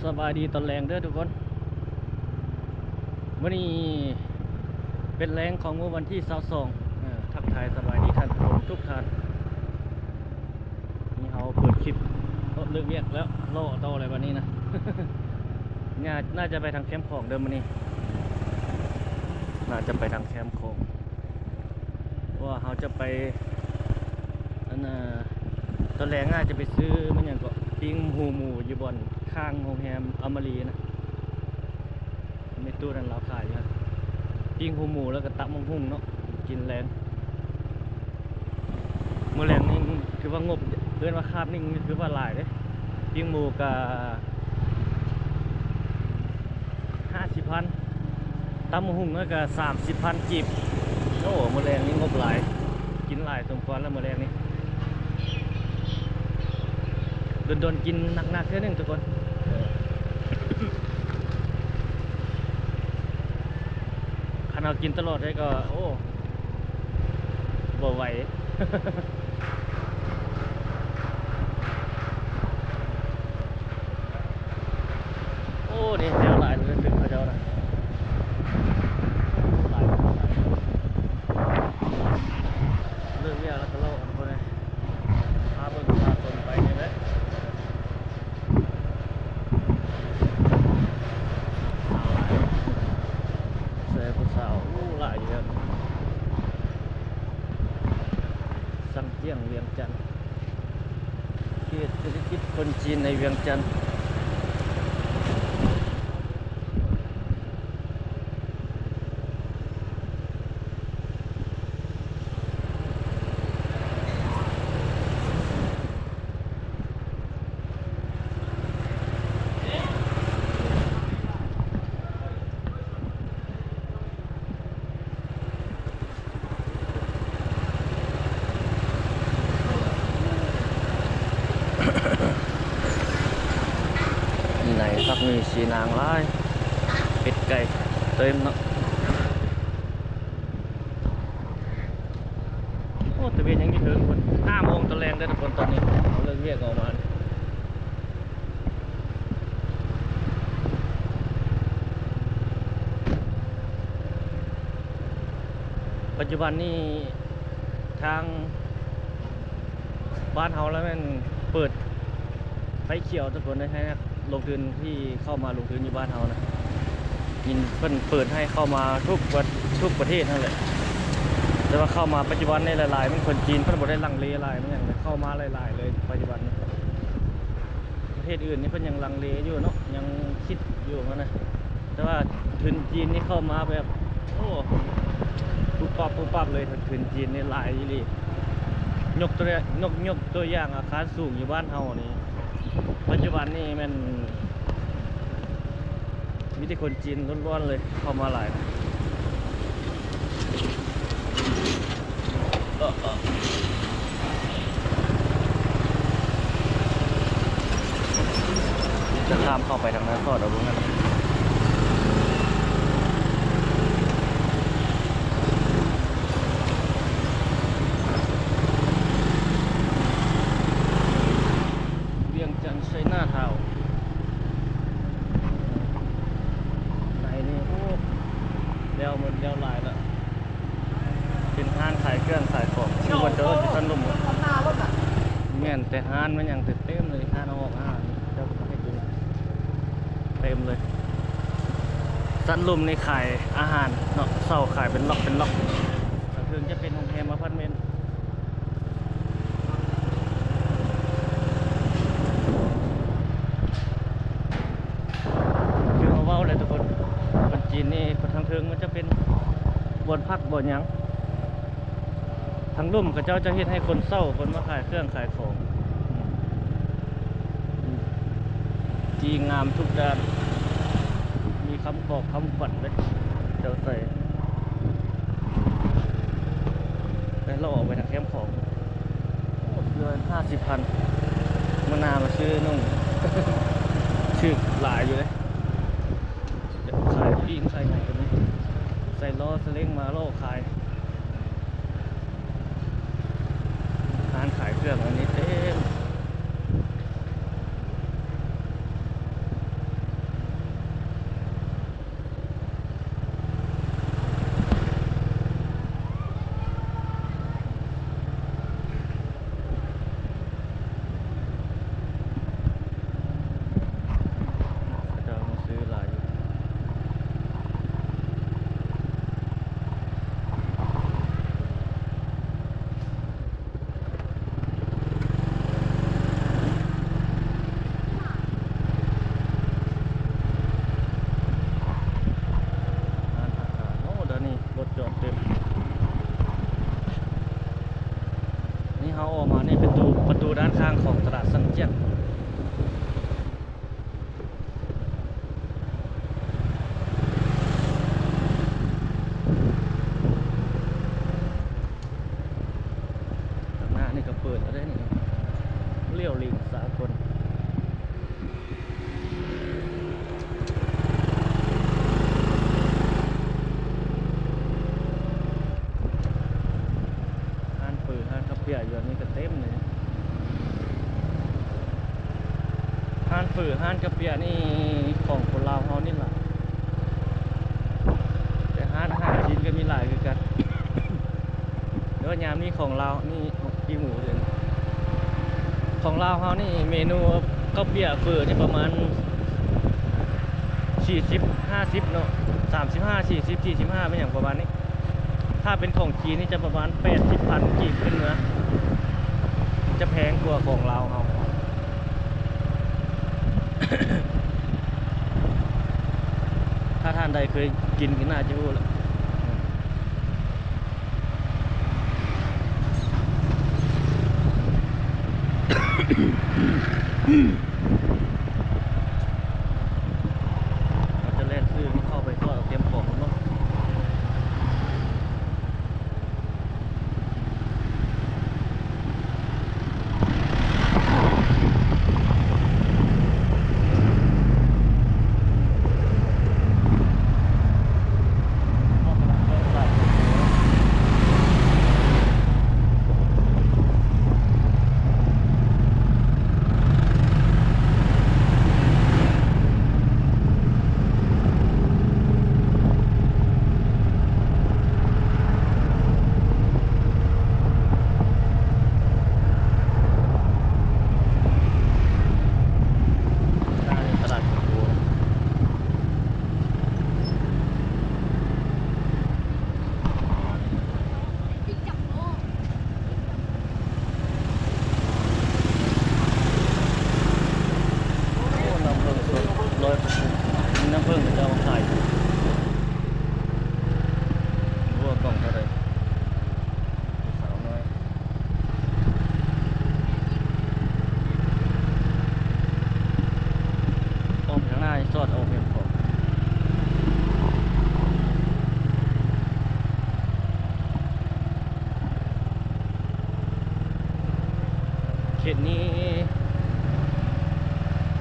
ສະບາຍດີຕອນແລງເດີທຸກຄົນ. ມື້ນີ້ເປັນແລງຂອງມື້ວັນທີຊາວສອງ. ເອີ ທັກທາຍສະບາຍດີທ່ານຜູ້ຊົມທຸກທ່ານ. ນີ້ເຮົາເປີດຄລິບເລີກວຽກແລ້ວ ເລາະຕໍ່ແລ້ວບັດນີ້ນະ. ໜ້າ ໜ້າຈະໄປທາງແຄມຂອງເດີມື້ນີ້ ໜ້າຈະໄປທາງແຄມຂອງ. ເພາະວ່າເຮົາຈະໄປ ອັນນ່າ ຕອນແລງອາດຈະໄປຊື້ ແມ່ນຫຍັງເກາະ ປີ້ງຫູໝູຢູ່ບ່ອນຂ້າງໂຮງແຮມອາມາຣີນະ. ແມ່ຕູ້ນັ້ນລາວຂາຍຢູ່ຫັ້ນ ປີ້ງຫູໝູ ແລ້ວກໍຕຳບັກຫຸ່ງເນາະ ກິນແລງ. ມື້ແລງນີ້ຖືວ່າງົບ ເອີ້ນວ່າຄາບໜຶ່ງນີ້ຖືວ່າຫຼາຍເດ້. ປີ້ງໝູກະ ຫ້າສິບພັນ ຕຳບັກຫຸ່ງກໍສາມສິບພັນກີບ. ໂອ້ ມື້ແລງນີ້ງົບຫຼາຍ ກິນຫຼາຍສົມຄວນແລ້ວມື້ແລງນີ້. ດົນໆກິນໜັກໆເທື່ອໜຶ່ງທຸກຄົນ. ຄັນເຮົາກິນຕະຫຼອດໄດ້ກໍ ໂອ້ ບໍ່ໄຫວ. ໂອ້ ນີ້ແນວຫຼາຍເລີຍຕຶກເຂົາເຈົ້ານະ ຫຼາຍ ຫຼາຍ. ເລີກວຽກແລ້ວກໍເລາະກັນພຸ້ນເດ້ ພາເບິ່ງປະຊາຊົນໄປນີ້ແຫຼະ. ສາວຫຼາຍ ໃສ່ຜູ້ສາວ ໂອ້ ຫຼາຍຢູ່ແລ້ວ. ສັງກຽງ ວຽງຈັນ ເຂດເສດຖະກິດຄົນຈີນໃນວຽງຈັນ. ມີໄນ ຜັກໝີ່ ສີນາງຫຼາຍ ເປັດໄກ່ເຕັມເນາະ. ໂອ້ ຕະເວນຍັງຢູ່ເທິງພຸ້ນ ຫ້າໂມງຕອນແລງເດີທຸກຄົນ. ຕອນນີ້ເຮົາເລີກວຽກອອກມາ ປັດຈຸບັນນີ້ທາງບ້ານເຮົາລະແມ່ນເປີດໄຟຂຽວທຸກຄົນເດີ ໃຫ້ນັກລົງທຶນທີ່ເຂົ້າມາລົງທຶນຢູ່ບ້ານເຮົານະ. ຍິນເພິ່ນເປີດໃຫ້ເຂົ້າມາທຸກປະ ທຸກປະເທດຫັ້ນແຫຼະ ແຕ່ວ່າເຂົ້າມາປັດຈຸບັນນີ້ຫຼາຍໆແມ່ນຄົນຈີນ ເພິ່ນບໍ່ໄດ້ລັງເລຫຼາຍ ແມ່ນຫຍັງເຂົ້າມາຫຼາຍໆເລີຍປັດຈຸບັນນີ້. ປະເທດອື່ນນີ້ເພິ່ນຍັງລັງເລຢູ່ເນາະ ຍັງຄິດຢູ່ຫັ້ນນະ ແຕ່ວ່າທຶນຈີນນີ້ເຂົ້າມາແບບ ໂອ້ ປຸບປັບປຸບປັບເລີຍ. ທຶນຈີນນີ້ຫຼາຍອີ່ຫຼີ ຍົກຕົວຢ່າງ ຍົກ ຍົກຕົວຢ່າງອາຄານສູງຢູ່ບ້ານເຮົານີ້ ປັດຈຸບັນນີ້ແມ່ນ ມີແຕ່ຄົນຈີນລ້ວນໆເລີຍ ເຂົ້າມາຫຼາຍ. ຈະຂ້າມເຂົ້າໄປທາງໃນ ຂໍເອົາເບິ່ງຫັ້ນ. ວຽງຈັນໄຊນາທາວ ໃນນີ້ ໂອ້ ແລ້ວໝົດແລ້ວຫຼາຍລະ ເປັນຮ້ານຂາຍເຄື່ອງຂາຍຂອງ ຄືວ່າຈະເອີ້ນຢູ່ຊັ້ນລຸ່ມ ແມ່ນແຕ່ຮ້ານແມ່ນຫຍັງເຕັມເລີຍ ຮ້ານອອກອາຫານ ເຈົ້າເຮັດຢູ່ນີ້ເຕັມເລີຍ. ຊັ້ນລຸ່ມນີ້ຂາຍອາຫານເນາະ ເຊົ່າຂາຍເປັນລັອກເປັນລັອກ ກະເຖິງຈະເປັນໂຮງແຮມອາພາດເມັນ. ຄືເຮົາເວົ້າແຫຼະທຸກຄົນ ຄົນຈີນນີ້ ທາງເທິງມັນຈະເປັນບ່ອນພັກບ່ອນຫຍັງ ທາງລຸ່ມເຂົາເຈົ້າຈະເຮັດໃຫ້ຄົນເຊົ່າ ຄົນມາຂາຍເຄື່ອງຂາຍຂອງ ດີງາມທຸກດ້ານ ມີຄຳຂອບຄຳຂວັນເດ້ ເຈົ້າໃສ່ ແຕ່ລະອອກໄປທາງແຄມຂອງ ໂອ້ ເສື້ອຫ້າສິບພັນ ມື້ໜ້າມາຊື້ນຸ່ງ ຖືກຫຼາຍຢູ່ເດ້ ຂາຍປີ້ງຂາຍຫຍັງກໍມີ ໃສ່ລໍ້ສະເລັງມາລໍ້ຂາຍ ຮ້ານຂາຍເຄື່ອງອັນນີ້ເຕັມ. ຂ້າງຂອງຕະຫຼາດຊັນຈຽງ. ຂ້າງໜ້ານີ້ກໍເປີດແລ້ວເດ້ນີ້ ລ້ຽວຫຼີກສາກົນ. ຮ້ານເປີ ຮ້ານກາເປຍຢູ່ນີ້ກໍເຕັມເລີຍ. ຮ້ານເປີ ຮ້ານກາເປຍນີ້ຂອງຄົນລາວເຮົານີ້ຫຼາຍ ແຕ່ຮ້ານອາຫານຈີນກໍມີຫຼາຍຄືກັນ. ແຕ່ວ່າຍາມນີ້ຂອງລາວນີ້ ປີ້ງໝູເດ້ ຂອງລາວເຮົານີ້ເມນູເຂົ້າປຽກເຝີນີ້ປະມານສີ່ສິບ ຫ້າສິບເນາະ ສາມສິບຫ້າ ສີ່ສິບ ສີ່ສິບຫ້າ ແມ່ນຫຍັງປະມານນີ້. ຖ້າເປັນຂອງຈີນນີ້ຈະປະມານແປດສິບພັນກີບຂຶ້ນເໜືອ ຈະແພງກວ່າຂອງລາວເຮົາ. ຖ້າທ່ານໃດເຄີຍກິນກໍໜ້າຈະຮູ້ແຫຼະ. ເຮົາຈະແລ່ນຊື້ເຂົ້າໄປທອດ ເອົາເຕັມຂອງເນາະ. ໂອ້ ນ້ຳເຜິ້ງສົດ ຮ້ອຍເປີເຊັນ ມີນ້ຳເຜິ້ງເຂົາເຈົ້າມາຂາຍຢູ່. ບໍ່ຮູ້ວ່າກ່ອງເທົ່າໃດ ສາວນ້ອຍ. ອອກໄປທາງໜ້າ ຈອດອອກແມ່ນບໍ່? ເຂດນີ້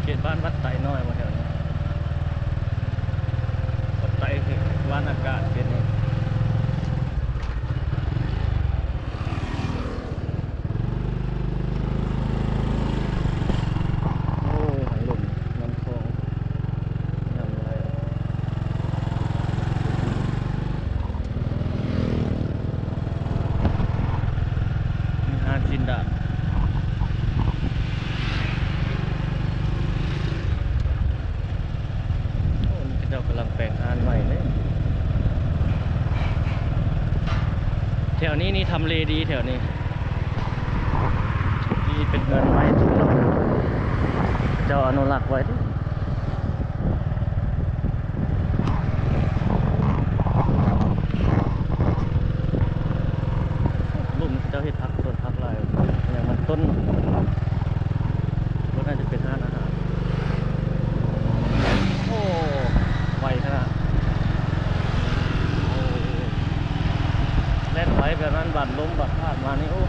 ເຂດບ້ານວັດໄຕນ້ອຍບໍ່ແຖວນີ້? ວັດໄຕຄືບ້ານອາກາດເຂດນີ້. ໂອ້ ໃຫ້ລົມນຳຄອງ ຍາມໃດ ມີຮ້ານຊີ້ນດາດ. ໂອ້ ນີ້ເຂົາເຈົ້າກຳລັງແປງຮ້ານໃໝ່ເດ້. ແຖວນີ້ນີ້ທຳເລດີແຖວນີ້ ທີ່ເປັນເຮືອນໄມ້ທີ່ເຂົາເຈົ້າອະນຸລັກໄວ້ເດ້. ລຸ່ມເຂົາເຈົ້າເຮັດຜັກ ສວນຜັກຫຼາຍ ຫຍັງມັນຕົ້ນ ບໍ່ໜ້າຈະເປັນຮ້ານອາຫານ. ໂອ້ ໄວຂະໜາດ ໂອ້ ແລ່ນໄວແບບນັ້ນ ບາດລົມບາດພາດມານີ້ ໂອ້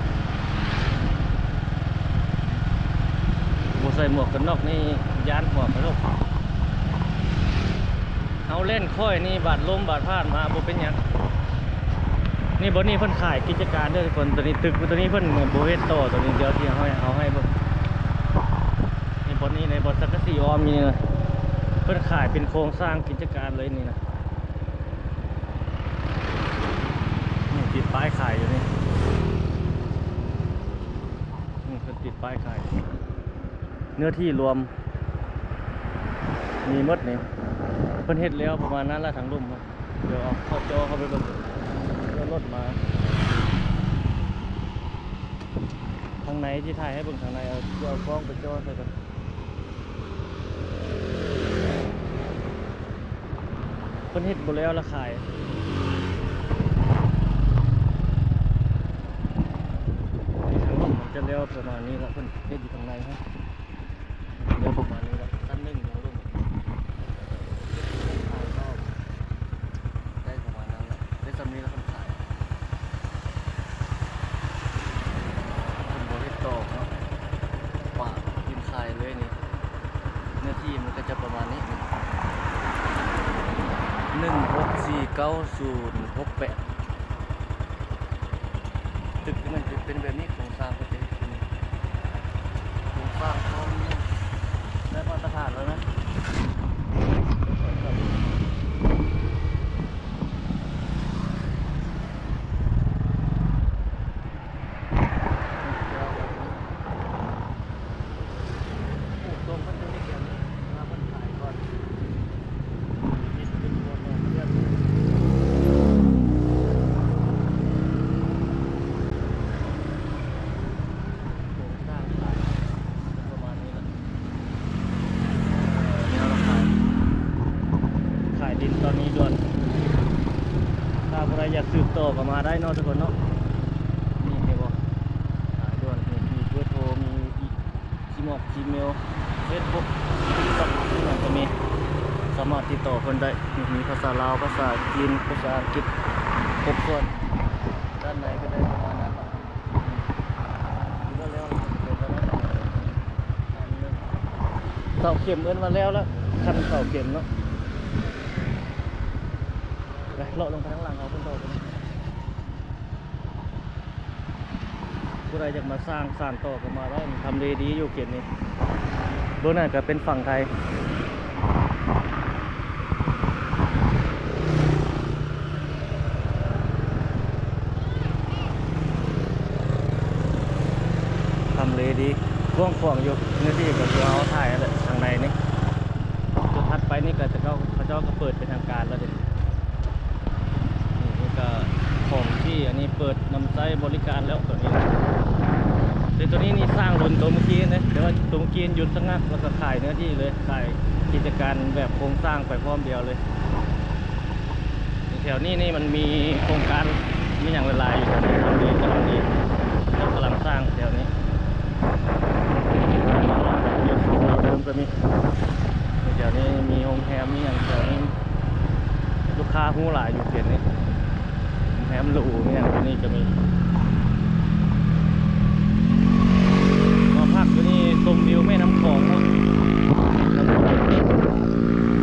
ບໍ່ໃສ່ໝວກກັນນັອກນີ້ ຢ້ານຫົວກະທົບ. ເຮົາແລ່ນຄ່ອຍນີ້ ບາດລົມບາດພາດມາບໍ່ເປັນຫຍັງ. ນີ້ ບ່ອນນີ້ເພິ່ນຂາຍກິດຈະການເດີທຸກຄົນ. ໂຕນີ້ ຕຶກໂຕນີ້ເພິ່ນບໍ່ເຮັດຕໍ່ ໂຕນີ້ດຽວຊິເອົາໃຫ້ ເອົາໃຫ້ເບິ່ງ. ນີ້ ບ່ອນນີ້ ໃນບ່ອນສັງກະສີອ້ອມນີ້ນະ ເພິ່ນຂາຍເປັນໂຄງສ້າງກິດຈະການເລີຍນີ້ນະ. ນີ້ ຕິດປ້າຍຂາຍຢູ່ນີ້ ນີ້ ເພິ່ນຕິດປ້າຍຂາຍ. ເນື້ອທີ່ລວມມີໝົດນີ້ ເພິ່ນເຮັດແລ້ວປະມານນັ້ນລະ ທາງລຸ່ມ. ດຽວເອົາເຂົ້າຈໍ້ເຂົ້າໄປເບິ່ງ ເອົາລົດມາ. ທາງໃນ ຊິຖ່າຍໃຫ້ເບິ່ງທາງໃນ ເອົາ ດຽວເອົາກ້ອງໄປຈໍ້ໃສ່ກ່ອນ. ເພິ່ນເຮັດບໍ່ແລ້ວລະຂາຍ. ທາງລຸ່ມມັນຈະແລ້ວ ປະມານນີ້ລະ ເພິ່ນເຮັດຢູ່ຂ້າງໃນຫັ້ນ ປະມານນີ້ລະ ຊັ້ນໜຶ່ງຍັງລົງ ໄດ້ປະມານນັ້ນລະ ໄດ້ສ່ຳນີ້ລະ ເພິ່ນຂາຍ ເພິ່ນບໍ່ເຮັດຕໍ່ເນາະ ກວາດກິນຂາຍເລີຍນີ້. ເນື້ອທີ່ມັນກໍຈະປະມານນີ້ ໜຶ່ງຫົກສີ່ເກົ້າສູນຫົກແປດ ຕຶກມັນຈະເປັນແບບນີ້ ໂຄງສ້າງເພິ່ນຈະເຮັດຂຶ້ນ ໂຄງສ້າງພ້ອມໄດ້ມາດຕະຖານແລ້ວນະ. ແນວລາຄາຂາຍດິນຕອນນີ້ດ່ວນ ຖ້າຜູ້ໃດຢາກສືບຕໍ່ກໍມາໄດ້ເນາະທຸກຄົນເນາະ. ນີ້ເຫັນບໍ່ ຂາຍດ່ວນ ມີເບີໂທ ມີອີເມວ ເຟສບຸກ ຕິກຕັອກ ອີ່ຫຍັງກໍມີ ສາມາດຕິດຕໍ່ເພິ່ນໄດ້. ມີພາສາລາວ ພາສາຈີນ ພາສາອັງກິດ ຄົບຖ້ວນ. ດ້ານໃນກໍໄດ້ປະມານນັ້ນເນາະ. ເສົາເຂັມເອີ້ນວ່າແລ້ວລະ ຄັນເສົາເຂັມເນາະ. ໄປເລາະລົງໄປທາງຫຼັງເຮົາເພິ່ນຕໍ່ໄປເນາະ. ຜູ້ໃດຢາກມາສ້າງສານຕໍ່ກໍມາໄດ້ ທຳເລດີຢູ່ເຂດນີ້. ເບື້ອງນັ້ນກໍເປັນຝັ່ງໄທ. ທຳເລດີ ກວ້າງຂວາງຢູ່ ເນື້ອທີ່ກໍຄືເຮົາຖ່າຍຫັ້ນແຫຼະ ທາງໃນນີ້. ຈຸດຖັດໄປນີ້ກໍຈະເຂົາ ເຂົາເຈົ້າກໍເປີດເປັນທາງການແລ້ວເດ້. ນີ້ກໍຂອງທີ່ອັນນີ້ເປີດນຳໃຊ້ບໍລິການແລ້ວ ໂຕນີ້ນະ. ແຕ່ໂຕນີ້ນີ້ສ້າງດົນກວ່າໂຕມື້ກີ້ເດ້ ແຕ່ວ່າໂຕມື້ກີ້ຢຸດຊະງັກ ແລ້ວກໍຂາຍເນື້ອທີ່ເລີຍ ຂາຍກິດຈະການແບບໂຄງສ້າງໄປພ້ອມດຽວເລີຍ. ແຖວນີ້ນີ້ມັນມີໂຄງການມີຫຍັງຫຼາຍໆຢູ່ ແຖວນີ້ ເຂົາກຳລັງສ້າງແຖວນີ້ ເດີມກໍມີ ແຖວນີ້ມີໂຮງແຮມ ມີຫຍັງແຖວນີ້ ລູກຄ້າຮູ້ຫຼາຍຢູ່ເຂດນີ້ ໂຮງແຮມຫຼູ ມີຫຍັງຢູ່ນີ້ກໍມີ. ມາພັກຢູ່ນີ້ຊົມວິວແມ່ນ້ຳຂອງເນາະ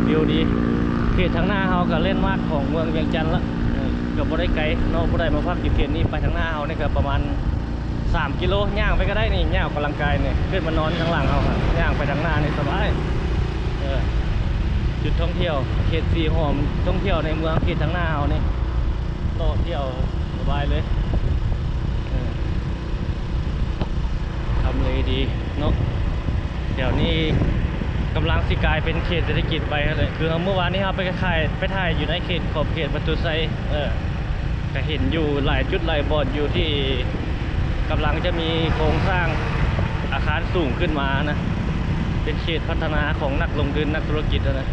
ວິວດີ. ເຂດທາງໜ້າເຮົາກໍແລນມາກຂອງເມືອງວຽງຈັນລະ ເອີ ກໍບໍ່ໄດ້ໄກເນາະ. ຜູ້ໃດມາພັກຢູ່ເຂດນີ້ ໄປທາງໜ້າເຮົານີ້ກໍປະມານສາມກິໂລ ຍ່າງໄປກໍໄດ້ນີ້ ຍ່າງອອກກຳລັງກາຍນີ້ ຂຶ້ນມານອນທາງຫຼັງເຮົາ ຍ່າງໄປທາງໜ້ານີ້ສະບາຍ. ເອີ ຈຸດທ່ອງທ່ຽວ ເຂດສີຫອມ ທ່ອງທ່ຽວໃນເມືອງ ເຂດທາງໜ້າເຮົານີ້ ເລາະທ່ຽວສະບາຍເລີຍ. ເອີ ທຳເລດີເນາະ ແຖວນີ້ກຳລັງຊິກາຍເປັນເຂດເສດຖະກິດໄປຫັ້ນແຫຼະ. ຄືເມື່ອວານນີ້ເຮົາໄປຂາຍ ໄປຖ່າຍຢູ່ໃນເຂດຂອບເຂດປະຕູໄຊ ເອີ ກະເຫັນຢູ່ຫຼາຍຈຸດຫຼາຍບ່ອນຢູ່ທີ່ກຳລັງຈະມີໂຄງສ້າງອາຄານສູງຂຶ້ນມານະ ເປັນເຂດພັດທະນາຂອງນັກລົງທຶນ ນັກທຸລະກິດຫັ້ນນະ.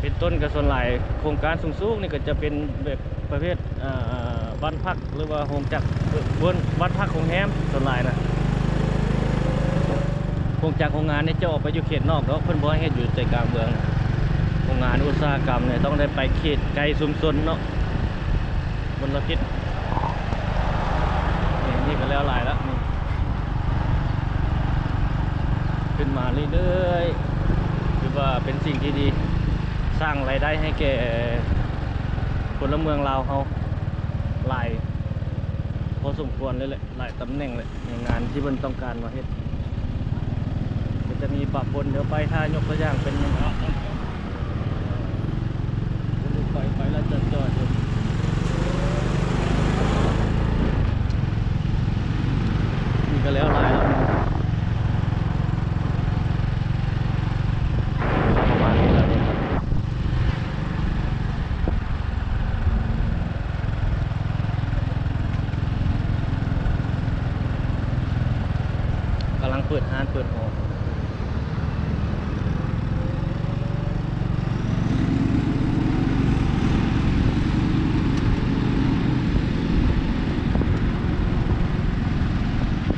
ເປັນຕົ້ນກະສ່ວນຫຼາຍໂຄງການສູງໆນີ້ກະຈະເປັນແບບປະເພດ ເອີ ບ້ານພັກ ຫຼືວ່າໂຮງຈັກ ເອີ ບ້ານ ບ້ານພັກໂຮງແຮມສ່ວນຫຼາຍນະ. ໂຮງຈັກໂຮງງານນີ້ຈະອອກໄປຢູ່ເຂດນອກດອກ ເພິ່ນບໍ່ໃຫ້ເຮັດຢູ່ໃຈກາງເມືອງ. ໂຮງງານອຸດສາຫະກຳນີ້ຕ້ອງໄດ້ໄປເຂດໄກຊຸມຊົນເນາະ ມົນລະພິດ. ນີ້ ນີ້ກະແລ້ວຫຼາຍລະ ນີ້ ຂຶ້ນມາເລື້ອຍໆ ຖືວ່າເປັນສິ່ງທີ່ດີ ສ້າງລາຍໄດ້ໃຫ້ແກ່ພົນລະເມືອງລາວເຮົາຫຼາຍພໍສົມຄວນເລີຍແຫຼະ ຫຼາຍຕຳແໜ່ງແຫຼະ ໃນງານທີ່ເພິ່ນຕ້ອງການມາເຮັດ ກໍຈະມີປະປົນ. ດຽວໄປ ຖ້າຍົກຕົວຢ່າງເປັນ ໄປ ໄປແລ້ວຈອດໆຢູ່ ນີ້ກະແລ້ວຫຼາຍແລ້ວ ປະມານນີ້ແຫຼະ. ກຳລັງເປີດຮ້ານເປີດຫໍ.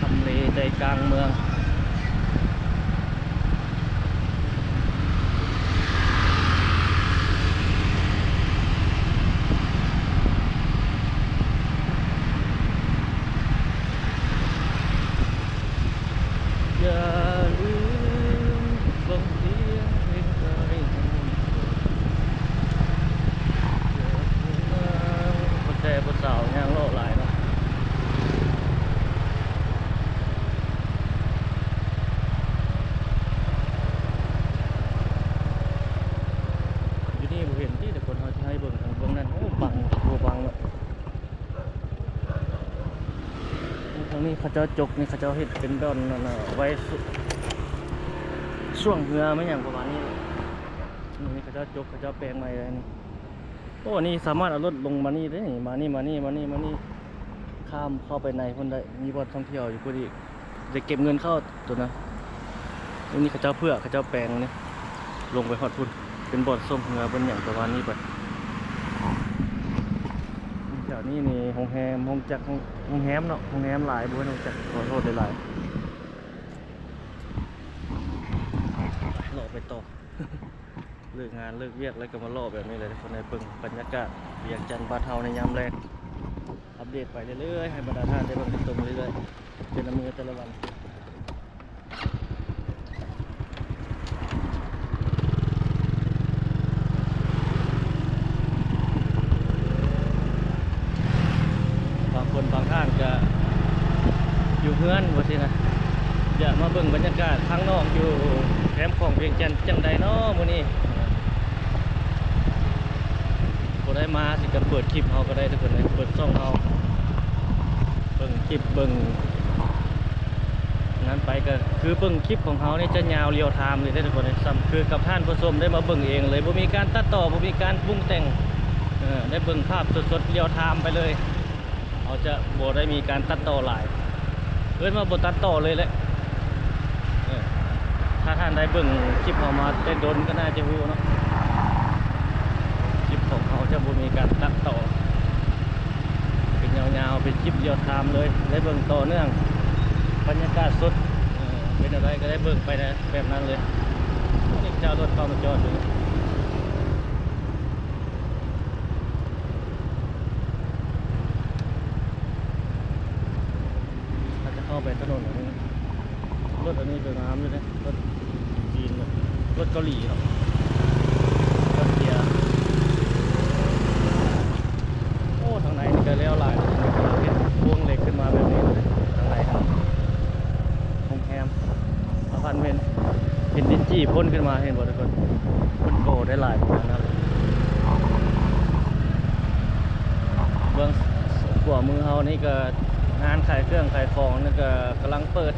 ທຳ ແຕ່ຜູ້ສາວຍ່າງເລາະຫຼາຍເນາະ. ຢູ່ນີ້ບໍ່ເຫັນຕິ ແຕ່ຄົນເຮົາຊິໃຫ້ເບິ່ງທາງເບື້ອງນັ້ນ. ໂອ້ ບັງ ບໍ່ບັງເນາະ. ທາງນີ້ເຂົາເຈົ້າຈົກນີ້ ເຂົາເຈົ້າເຮັດເປັນບ່ອນນັ້ນນະ ໄວ້ ຊ່ວງເຮືອແມ່ນຫຍັງປະມານນີ້. ນີ້ເຂົາເຈົ້າຈົກ ເຂົາເຈົ້າແປງໃໝ່ແລ້ວນີ້. ໂອ້ ນີ້ສາມາດເອົາລົດລົງມານີ້ໄດ້ນີ້ ມານີ້ ມານີ້ ມານີ້ ມານີ້ ຂ້າມເຂົ້າໄປໃນພຸ້ນໄດ້ ມີບ່ອນທ່ອງທ່ຽວຢູ່ພຸ້ນອີກ ໄດ້ເກັບເງິນເຂົ້າໂຕນັ້ນ. ນີ້ເຂົາເຈົ້າເຜືອກ ເຂົາເຈົ້າແປງນີ້ ລົງໄປຮອດພຸ້ນ ເປັນບ່ອນສົ່ງເຮືອ ບ່ອນຫຍັງປະມານນີ້ໄປ. ແຖວນີ້ນີ້ໂຮງແຮມ ໂຮງຈັກ ໂຮງແຮມເນາະ ໂຮງແຮມຫຼາຍ ບໍ່ແມ່ນໂຮງຈັກ ຂໍໂທດຫຼາຍໆ. ເລາະໄປຕໍ່. ເລີກງານເລີກວຽກແລ້ວກໍມາເລາະແບບນີ້ແຫຼະ ໃຫ້ເບິ່ງບັນຍາກາດວຽງຈັນບ້ານເຮົາໃນຍາມແລງ ອັບເດດໄປເລື້ອຍໆ ໃຫ້ບັນດາທ່ານໄດ້ເບິ່ງໄດ້ຊົມເລື້ອຍໆ ແຕ່ລະມື້ແຕ່ລະວັນ. ບາງຄົນບາງທ່ານກະຢູ່ເຮືອນວ່າຊີ້ນະ ຢາກມາເບິ່ງບັນຍາກາດຂ້າງນອກຢູ່ແຄມຂອງວຽງຈັນຈັ່ງໃດເນາະມື້ນີ້. ບໍ່ໄດ້ມາຊິກະເປີດຄລິບເຮົາກໍໄດ້ທຸກຄົນເອີຍ ເປີດຊ່ອງເຮົາ ເບິ່ງຄລິບເບິ່ງ ນັ້ນໄປກໍຄືເບິ່ງຄລິບຂອງເຮົານີ້ຈະຍາວລຽວທາມເລີຍເດ້ທຸກຄົນເອີຍ ສ່ຳຄືກັບທ່ານຜູ້ຊົມໄດ້ມາເບິ່ງເອງເລີຍ ບໍ່ມີການຕັດຕໍ່ ບໍ່ມີການປຸງແຕ່ງ ເອີ ໄດ້ເບິ່ງພາບສົດໆລຽວທາມໄປເລີຍ. ເຮົາຈະບໍ່ໄດ້ມີການຕັດຕໍ່ຫຼາຍ ເອີ້ນວ່າບໍ່ຕັດຕໍ່ເລີຍແຫຼະ. ເອີ ຖ້າທ່ານໄດ້ເບິ່ງຄລິບເຮົາມາແຕ່ດົນກໍໜ້າຈະຮູ້ເນາະ ຄລິບຂອງເຮົາຈະບໍ່ມີການຕັດຕໍ່ ເປັນຍາວໆ ເປັນຄລິບລຽວທາມເລີຍ ໄດ້ເບິ່ງຕໍ່ເນື່ອງ ບັນຍາກາດສົດ ເອີ ເປັນແນວໃດກໍໄດ້ເບິ່ງໄປແບບນັ້ນເລີຍ. ນີ້ເຈົ້າລົດເຂົ້າມາຈອດຢູ່ນີ້ ຖ້າຈະເຂົ້າໄປຖະໜົນອັນນີ້ ລົດອັນນີ້ກໍງາມຢູ່ເດ້ ລົດຈີນ ລົດເກົາຫຼີເນາະ ເຈົ້າເກຍ. ໂອ້ ທາງໃນນີ້ກໍແລ້ວຫຼາຍ ເຮັດໂຄງເຫຼັກຂຶ້ນມາແບບນີ້ເລີຍ ທາງໃນຫັ້ນ ໂຮງແຮມ ອາພາດເມັນ ເຫັນດິນຈີ່ພົ້ນຂຶ້ນມາ ເຫັນບໍ່ທຸກຄົນ? ເພິ່ນກໍ່ໄດ້ຫຼາຍປະມານນັ້ນ. ເບື້ອງຂວາມືເຮົານີ້ກໍ ຮ້ານຂາຍເຄື່ອງຂາຍຂອງນີ້ກໍກຳລັງເປີດ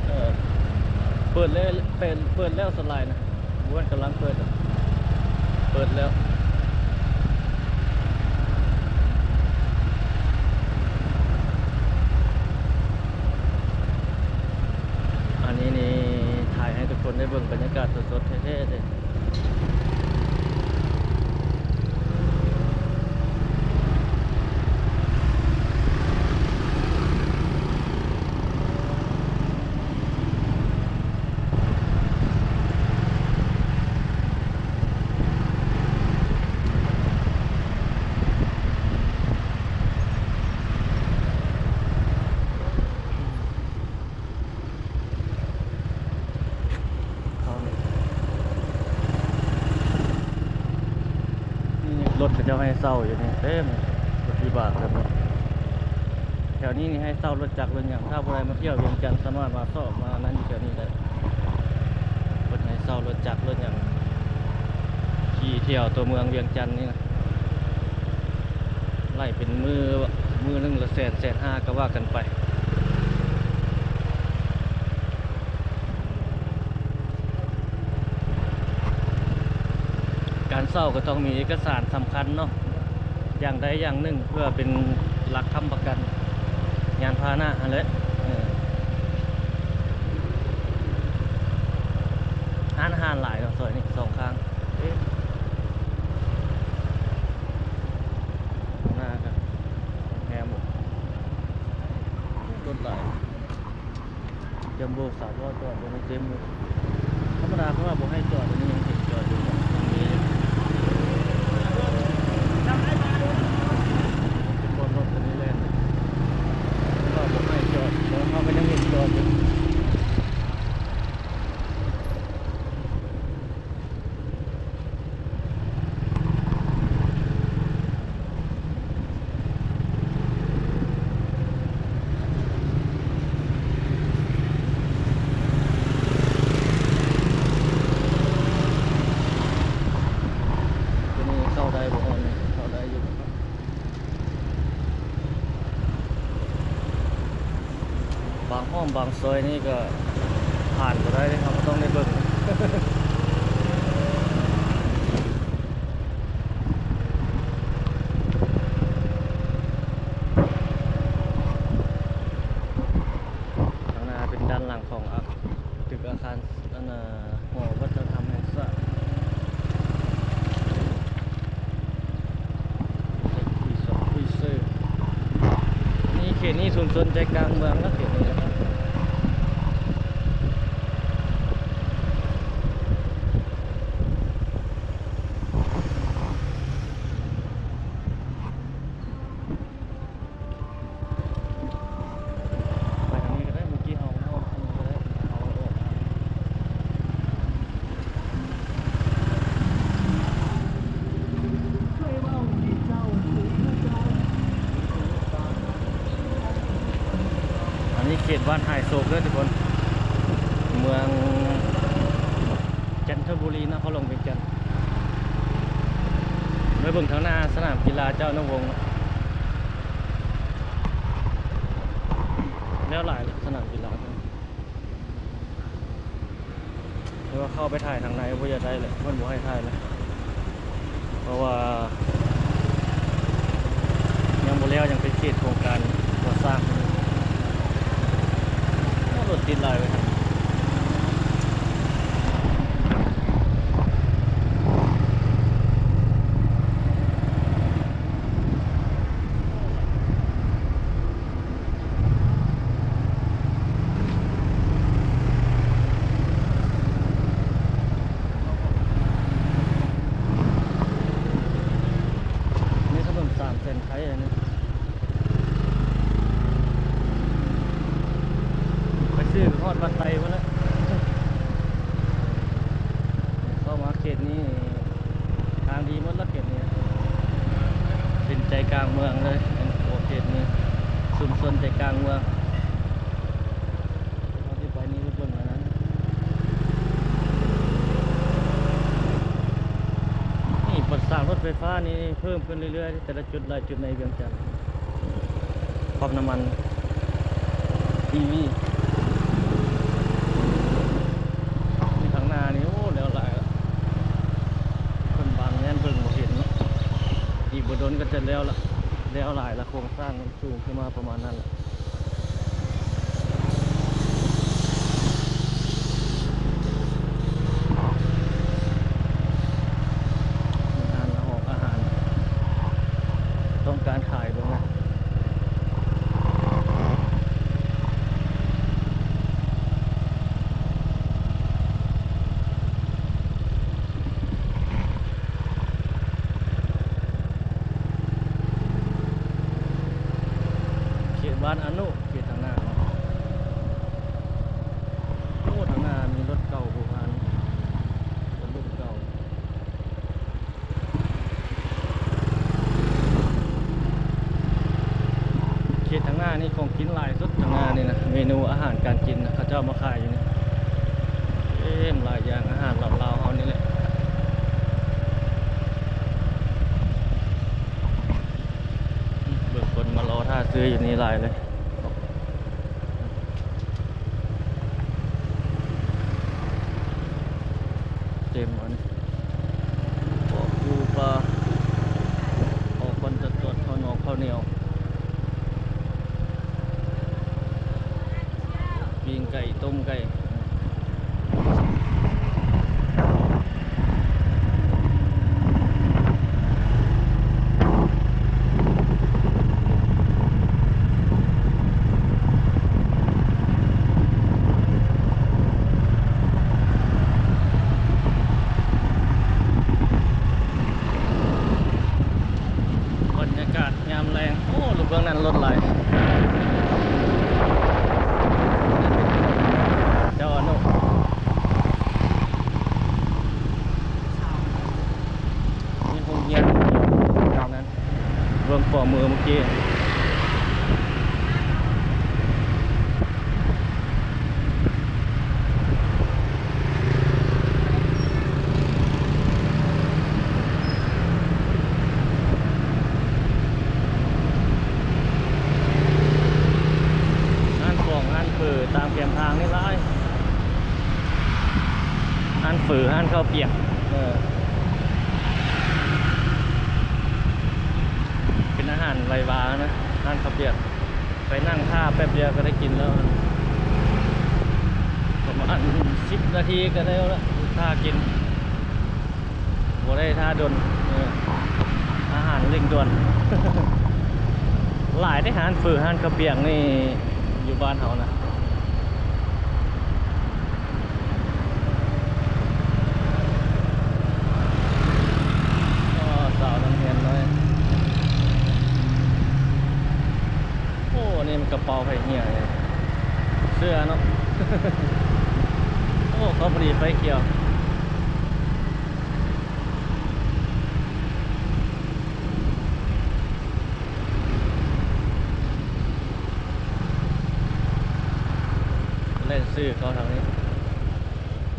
ເອີ ເປີດແລ້ວ ເປີດ ເປີດແລ້ວສ່ວນຫຼາຍນະ ບໍ່ແມ່ນກຳລັງເປີດດອກ ເປີດແລ້ວ. ອັນນີ້ນີ້ ຖ່າຍໃຫ້ທຸກຄົນໄດ້ເບິ່ງບັນຍາກາດສົດໆແທ້ໆເດ້. ນີ້ລົດເຂົາເຈົ້າໃຫ້ເຊົ່າຢູ່ນີ້ເຕັມ ລົດວິບາກເຕັມ. ແຖວນີ້ນີ້ໃຫ້ເຊົ່າລົດຈັກລົດຫຍັງ ຖ້າຜູ້ໃດມາທ່ຽວວຽງຈັນ ສາມາດມາຊອກມານັ້ນຢູ່ແຖວນີ້ໄດ້. ເພິ່ນໃຫ້ເຊົ່າລົດຈັກລົດຫຍັງ ຂີ່ທ່ຽວຕົວເມືອງວຽງຈັນນີ້ນະ ໄລ່ເປັນມື້ ມື້ໜຶ່ງລະແສນ ແສນຫ້າ ກໍວ່າກັນໄປ. ການເຊົ່າກໍຕ້ອງມີເອກະສານສຳຄັນເນາະ ຢ່າງໃດຢ່າງໜຶ່ງ ເພື່ອເປັນຫຼັກຄ້ຳປະກັນຍານພາຫະນະຫັ້ນແຫຼະ. ເອີ ຮ້ານອາຫານຫຼາຍເນາະ ຊອຍນີ້ສອງຂ້າງ. ເອີ ຂ້າງໜ້າກໍໂຮງແຮມ ລົດຫຼາຍ. ຈຳໂບ້ສາມລໍ້ຈອດຢູ່ໃນເຕັມຢູ່ ທຳມະດາເຂົາວ່າບໍ່ໃຫ້ຈອດ ອັນນີ້ຍັງເຫັນຈອດຢູ່ ຍັງມີຢູ່ ເປັນບ່ອນລົດອັນນີ້ແລ່ນ ເຂົາວ່າບໍ່ໃຫ້ຈອດ ແຕ່ເຮົາກໍຍັງເຫັນຈອດຢູ່. ບາງຊອຍນີ້ກໍຜ່ານບໍ່ໄດ້ເດ້ ເຮົາກໍຕ້ອງໄດ້ເບິ່ງ. ທາງໜ້າເປັນດ້ານຫຼັງຂອງອາ ຕຶກອາຄານ ອັນນ່າ ຫໍວັດທະນະທຳແຫ່ງຊາດ ນີ້ເຂດນີ້ຊຸມຊົນໃຈກາງເມືອງນະ ເຂດນີ້ນະ. ໄປທາງນີ້ກໍໄດ້ ເມື່ອກີ້ເຮົາອອກທາງນີ້ກໍໄດ້ ເຮົາອອກມາ. ອັນນີ້ເຂດບ້ານຫາຍໂສກເດີທຸກຄົນ ເມືອງຈັນທະບູລີ ນະຄອນຫຼວງວຽງຈັນ. ໄປເບິ່ງທາງໜ້າສະໜາມກິລາເຈົ້າອະນຸວົງ ແລ້ວຫຼາຍລະສະໜາມກິລາ ແຕ່ວ່າເຂົ້າໄປຖ່າຍທາງໃນບໍ່ຢາກໄດ້ແຫຼະ ເພິ່ນບໍ່ໃຫ້ຖ່າຍແຫຼະ ເພາະວ່າຍັງບໍ່ແລ້ວ ຍັງເປັນເຂດໂຄງການກໍ່ສ້າງ. ໂອ້ ລົດຕິດຫຼາຍເວີຍ. ນີ້ຖະໜົນສາມແສນໄທອັນນີ້ ໄປຊື້ຮອດວັດໄຕພຸ້ນແຫຼະ. ເຂົ້າມາເຂດນີ້ ທາງດີໝົດລະເຂດນີ້ ເປັນໃຈກາງເມືອງເລີຍ ເປັນຂົວເຂດນີ້ ຊຸມຊົນໃຈກາງເມືອງ. ເຮົາຊິໄປນີ້ໄປເບິ່ງອັນນັ້ນ ນີ້ ປັກສາງລົດໄຟຟ້ານີ້ເພີ່ມຂຶ້ນເລື້ອຍໆ ແຕ່ລະຈຸດຫຼາຍຈຸດໃນວຽງຈັນ. ປ້ຳນ້ຳມັນອີວີ ນີ້ທາງໜ້ານີ້ ໂອ້ ແລ້ວຫຼາຍລະ ເພິ່ນບາງແມ່ນເບິ່ງບໍ່ເຫັນເນາະ ອີກບໍ່ດົນກໍຈະແລ້ວລະ ແລ້ວຫຼາຍລະ ໂຄງສ້າງມັນສູງຂຶ້ນມາປະມານນັ້ນລະ. ຮ້ານອາຫອງອາຫານ ຕ້ອງການຂາຍເບິ່ງນະ ເຂດບ້ານອານຸ ເຂດທາງໜ້າເນາະ. ໂອ້ ທາງໜ້າມີລົດເກົ່າບູຮານ ເປັນລຸ້ນເກົ່າ. ເຂດທາງໜ້ານີ້ຂອງກິນຫຼາຍສຸດ ທາງໜ້ານີ້ນະ ເມນູອາຫານການກິນນະ ເຂົາເຈົ້າມາຂາຍຢູ່ນີ້ ເຕັມຫຼາຍຢ່າງ ອາຫານລາວໆເຮົານີ້ແຫຼະ. ເບິ່ງຄົນມາລໍຖ້າຊື້ຢູ່ນີ້ຫຼາຍເລີຍ ເຕັມອັນນີ້ ປອກປູປາ ເຂົ້າຄວັນຈະຈວດ ເຂົ້າໜອກເຂົ້າໜຽວ ປີ້ງໄກ່ ຕົ້ມໄກ່. ບັນຍາກາດຍາມແລງ ໂອ້ ລົດເບື້ອງນັ້ນລົດຫຼາຍ ເຈົ້າອະນຸ ມີໂຮງຮຽນຢູ່ທາງນັ້ນ ເບື້ອງຂວາມືເມື່ອກີ້. ຮ້ານຂອງຮ້ານເຝີຕາ ເຝີຮ້ານເຂົ້າປຽກ ເອີ ເປັນອາຫານໄວວານະ ຮ້ານເຂົ້າປຽກ ໄປນັ່ງຖ້າແປັບດຽວກໍໄດ້ກິນແລ້ວ ປະມານສິບນາທີກໍໄດ້ແລ້ວ ຖ້າກິນ ບໍ່ໄດ້ຖ້າດົນ ເອີ ອາຫານເລັ່ງດ່ວນ ຫຼາຍເດ້ ຮ້ານເຝີຮ້ານເຂົ້າປຽກນີ້ ຢູ່ບ້ານເຮົານະ. ອໍ ສາວນັກຮຽນນ້ອຍ ໂອ້ ນີ້ມັນກະເປົາໃຜເຫ່ຍ ເສື້ອເນາະ ໂອ້ ເຂົາພໍດີໄຟຂຽວ. ແລ່ນຊື່ເຂົ້າທາງນີ້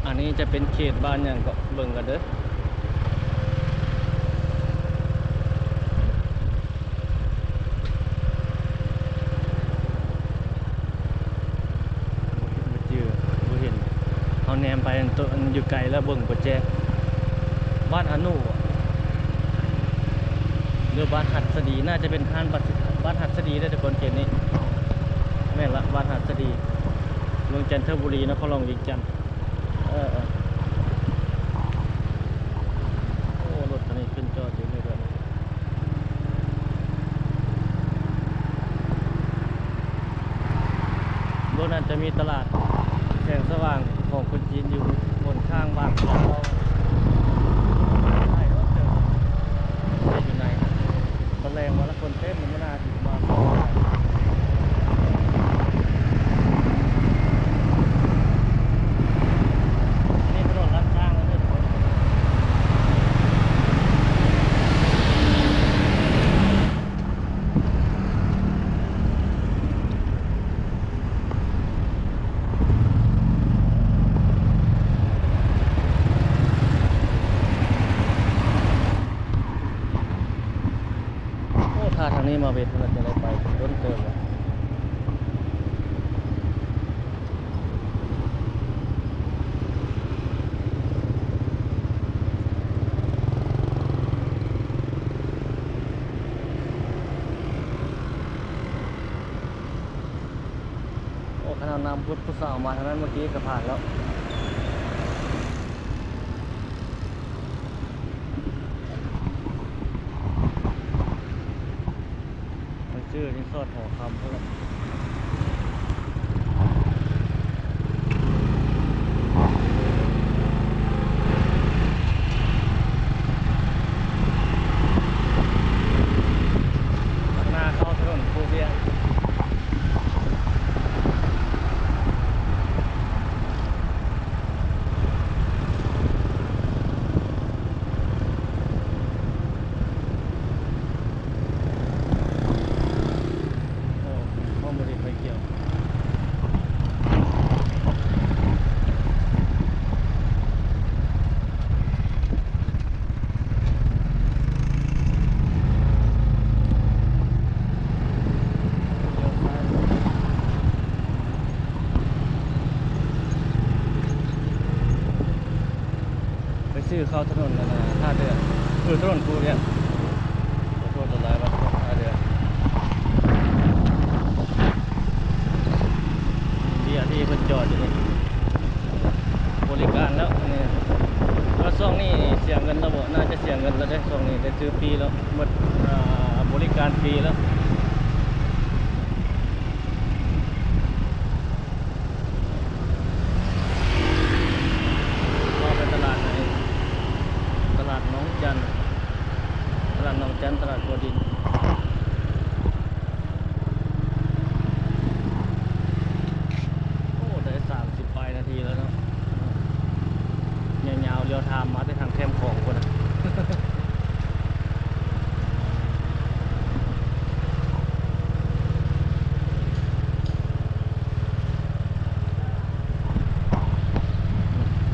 ອັນນີ້ຈະເປັນເຂດບ້ານຫຍັງເກາະ ເບິ່ງກັນເດີ. ບໍ່ຈື່ ບໍ່ເຫັນ ເຮົາແນມໄປ ອັນໂຕ ອັນຢູ່ໄກແລ້ວເບິ່ງບໍ່ແຈ້ງ ບ້ານອານຸບໍ ຫຼືບ້ານຫັດສະດີ ໜ້າຈະເປັນຮ້ານບັດ ບ້ານຫັດສະດີເດີທຸກຄົນ ເຂດນີ້ ແມ່ນລະ ບ້ານຫັດສະດີ ເມືອງຈັນທະບູລີ ນະຄອນຫຼວງວຽງຈັນ ເອີ ເອີ ໂອ້ ລົດຄັນນີ້ຂຶ້ນຈອດຢູ່ໃນເຮືອນ. ໂລກນັ້ນຈະມີຕະຫຼາດແສງສະຫວ່າງຂອງຄົນຈີນຢູ່ບົນຂ້າງບາງກອກ ຢູ່ໃນ ຕອນແລງວ່າລະຄົນເຕັມຢູ່ ມື້ໜ້າຊິມາ ອັນນີ້ຖະໜົນລາດຊ້າງເດີທຸກຄົນ. ໂອ້ ຖ້າທາງນີ້ມາເວັດ ເພິ່ນຈະໄດ້ໄປດົນເຕີບແລ້ວ. ໂອ້ ຂະໜາດນຳຜູ້ສາວມາທາງນັ້ນເມື່ອກີ້ກໍຜ່ານແລ້ວ. ໄປຊື້ຣີສອດຫໍຄຳພຸ້ນແຫຼະ. ຫາເຂົ້າຖະໜົນຄູວຽງ. ໂອ້ ເຮົາບໍ່ໄດ້ໄຟກ່ຽວ. ໄປຊື້ເຂົ້າຖະໜົນອັນນ່າ ທ່າເຮືອ ເອີ ຖະໜົນຄູວຽງ ຂໍໂທດຫຼາຍໆ ວັດທ່າເຮືອ ເບຍທີ່ເພິ່ນຈອດຢູ່ນີ້ ບໍລິການແລ້ວນີ້ ວ່າຊ່ວງນີ້ເສຍເງິນແລ້ວບໍ່? ໜ້າຈະເສຍເງິນແລ້ວເດ້ ຊ່ວງນີ້ໄດ້ຊື້ຟຣີແລ້ວ ໝົດ ອ່າ ບໍລິການຟຣີແລ້ວ. ເຂົ້າໄປຕະຫຼາດໃນ ຕະຫຼາດໜອງຈັນ ຕະຫຼາດໜອງຈັນ ຕະຫຼາດຂົວດິນ. ໂອ້ ໄດ້ສາມສິບປາຍນາທີແລ້ວເນາະ ຍາວໆ ລຽວທາມມາແຕ່ທາງແຄມຂອງພຸ້ນນະ.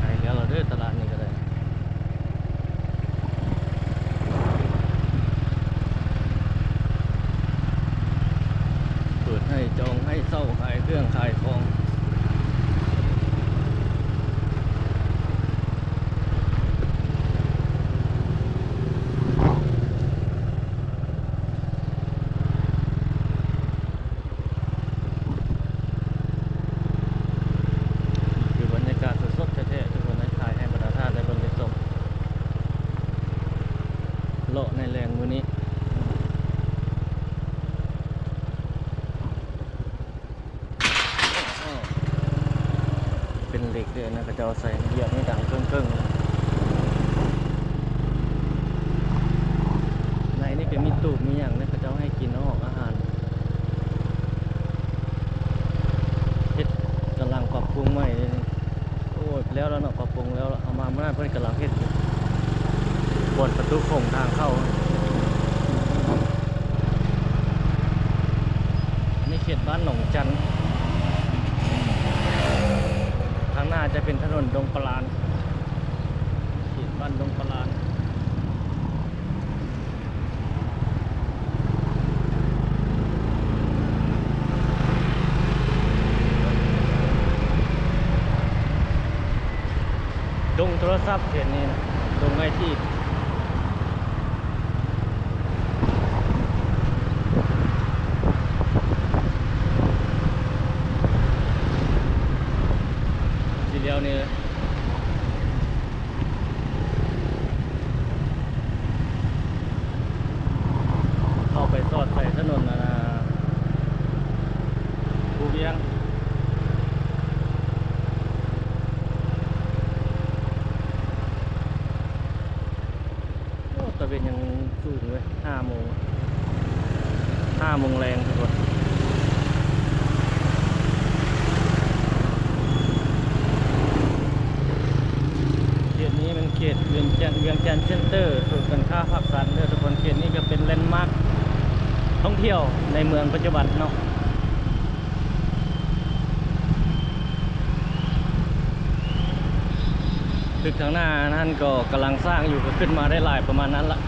ໄກແລ້ວເດີ ຕະຫຼາດນີ້ກໍໄດ້ ເປີດໃຫ້ຈອງໃຫ້ເຊົ່າ ຂາຍເຄື່ອງຂາຍຂອງ. ເດ້ນະ ເຂົາເຈົ້າໃສ່ລະບຽບນີ້ດັງເຄິ່ງໆ ໃນນີ້ກໍມີຕູບມີຫຍັງນະ ເຂົາເຈົ້າໃຫ້ກິນເນາະ ອາຫານ ເຮັດ ກຳລັງປັບປຸງໃໝ່ເດ້ນີ້. ໂອ້ຍ ແລ້ວລະເນາະ ປັບປຸງແລ້ວລະ ເຮົາມາມື້ນັ້ນເພິ່ນກຳລັງເຮັດຢູ່ ບ່ອນປະຕູໂຂງທາງເຂົ້າ. ອັນນີ້ເຂດບ້ານໜອງຈັນ ທາງໜ້າຈະເປັນຖະໜົນດົງປະລານ ເຂດບ້ານດົງປະລານ. ດົງໂທລະສັບເຂດນີ້ນະ ດົງໄອທີ. ຊິລ້ຽວນີ້ ເຂົ້າໄປສອດໃສ່ຖະໜົນ ອັນນ່າ ພູວຽງ. ໂອ້ ຕາເວັນຍັງສູງເລີຍ ຫ້າໂມງ ຫ້າໂມງແລງທຸກຄົນ. ເຂດນີ້ແມ່ນເຂດວຽງຈັນ ວຽງຈັນເຊັນເຕີ ສູນການຄ້າປາກຊັນເດີທຸກຄົນ. ເຂດນີ້ກໍເປັນແລນມາກທ່ອງທ່ຽວໃນເມືອງປັດຈຸບັນເນາະ. ຕຶກທາງໜ້ານັ້ນກໍກຳລັງສ້າງຢູ່ ກໍຂຶ້ນມາໄດ້ຫຼາຍປະມານນັ້ນລະ.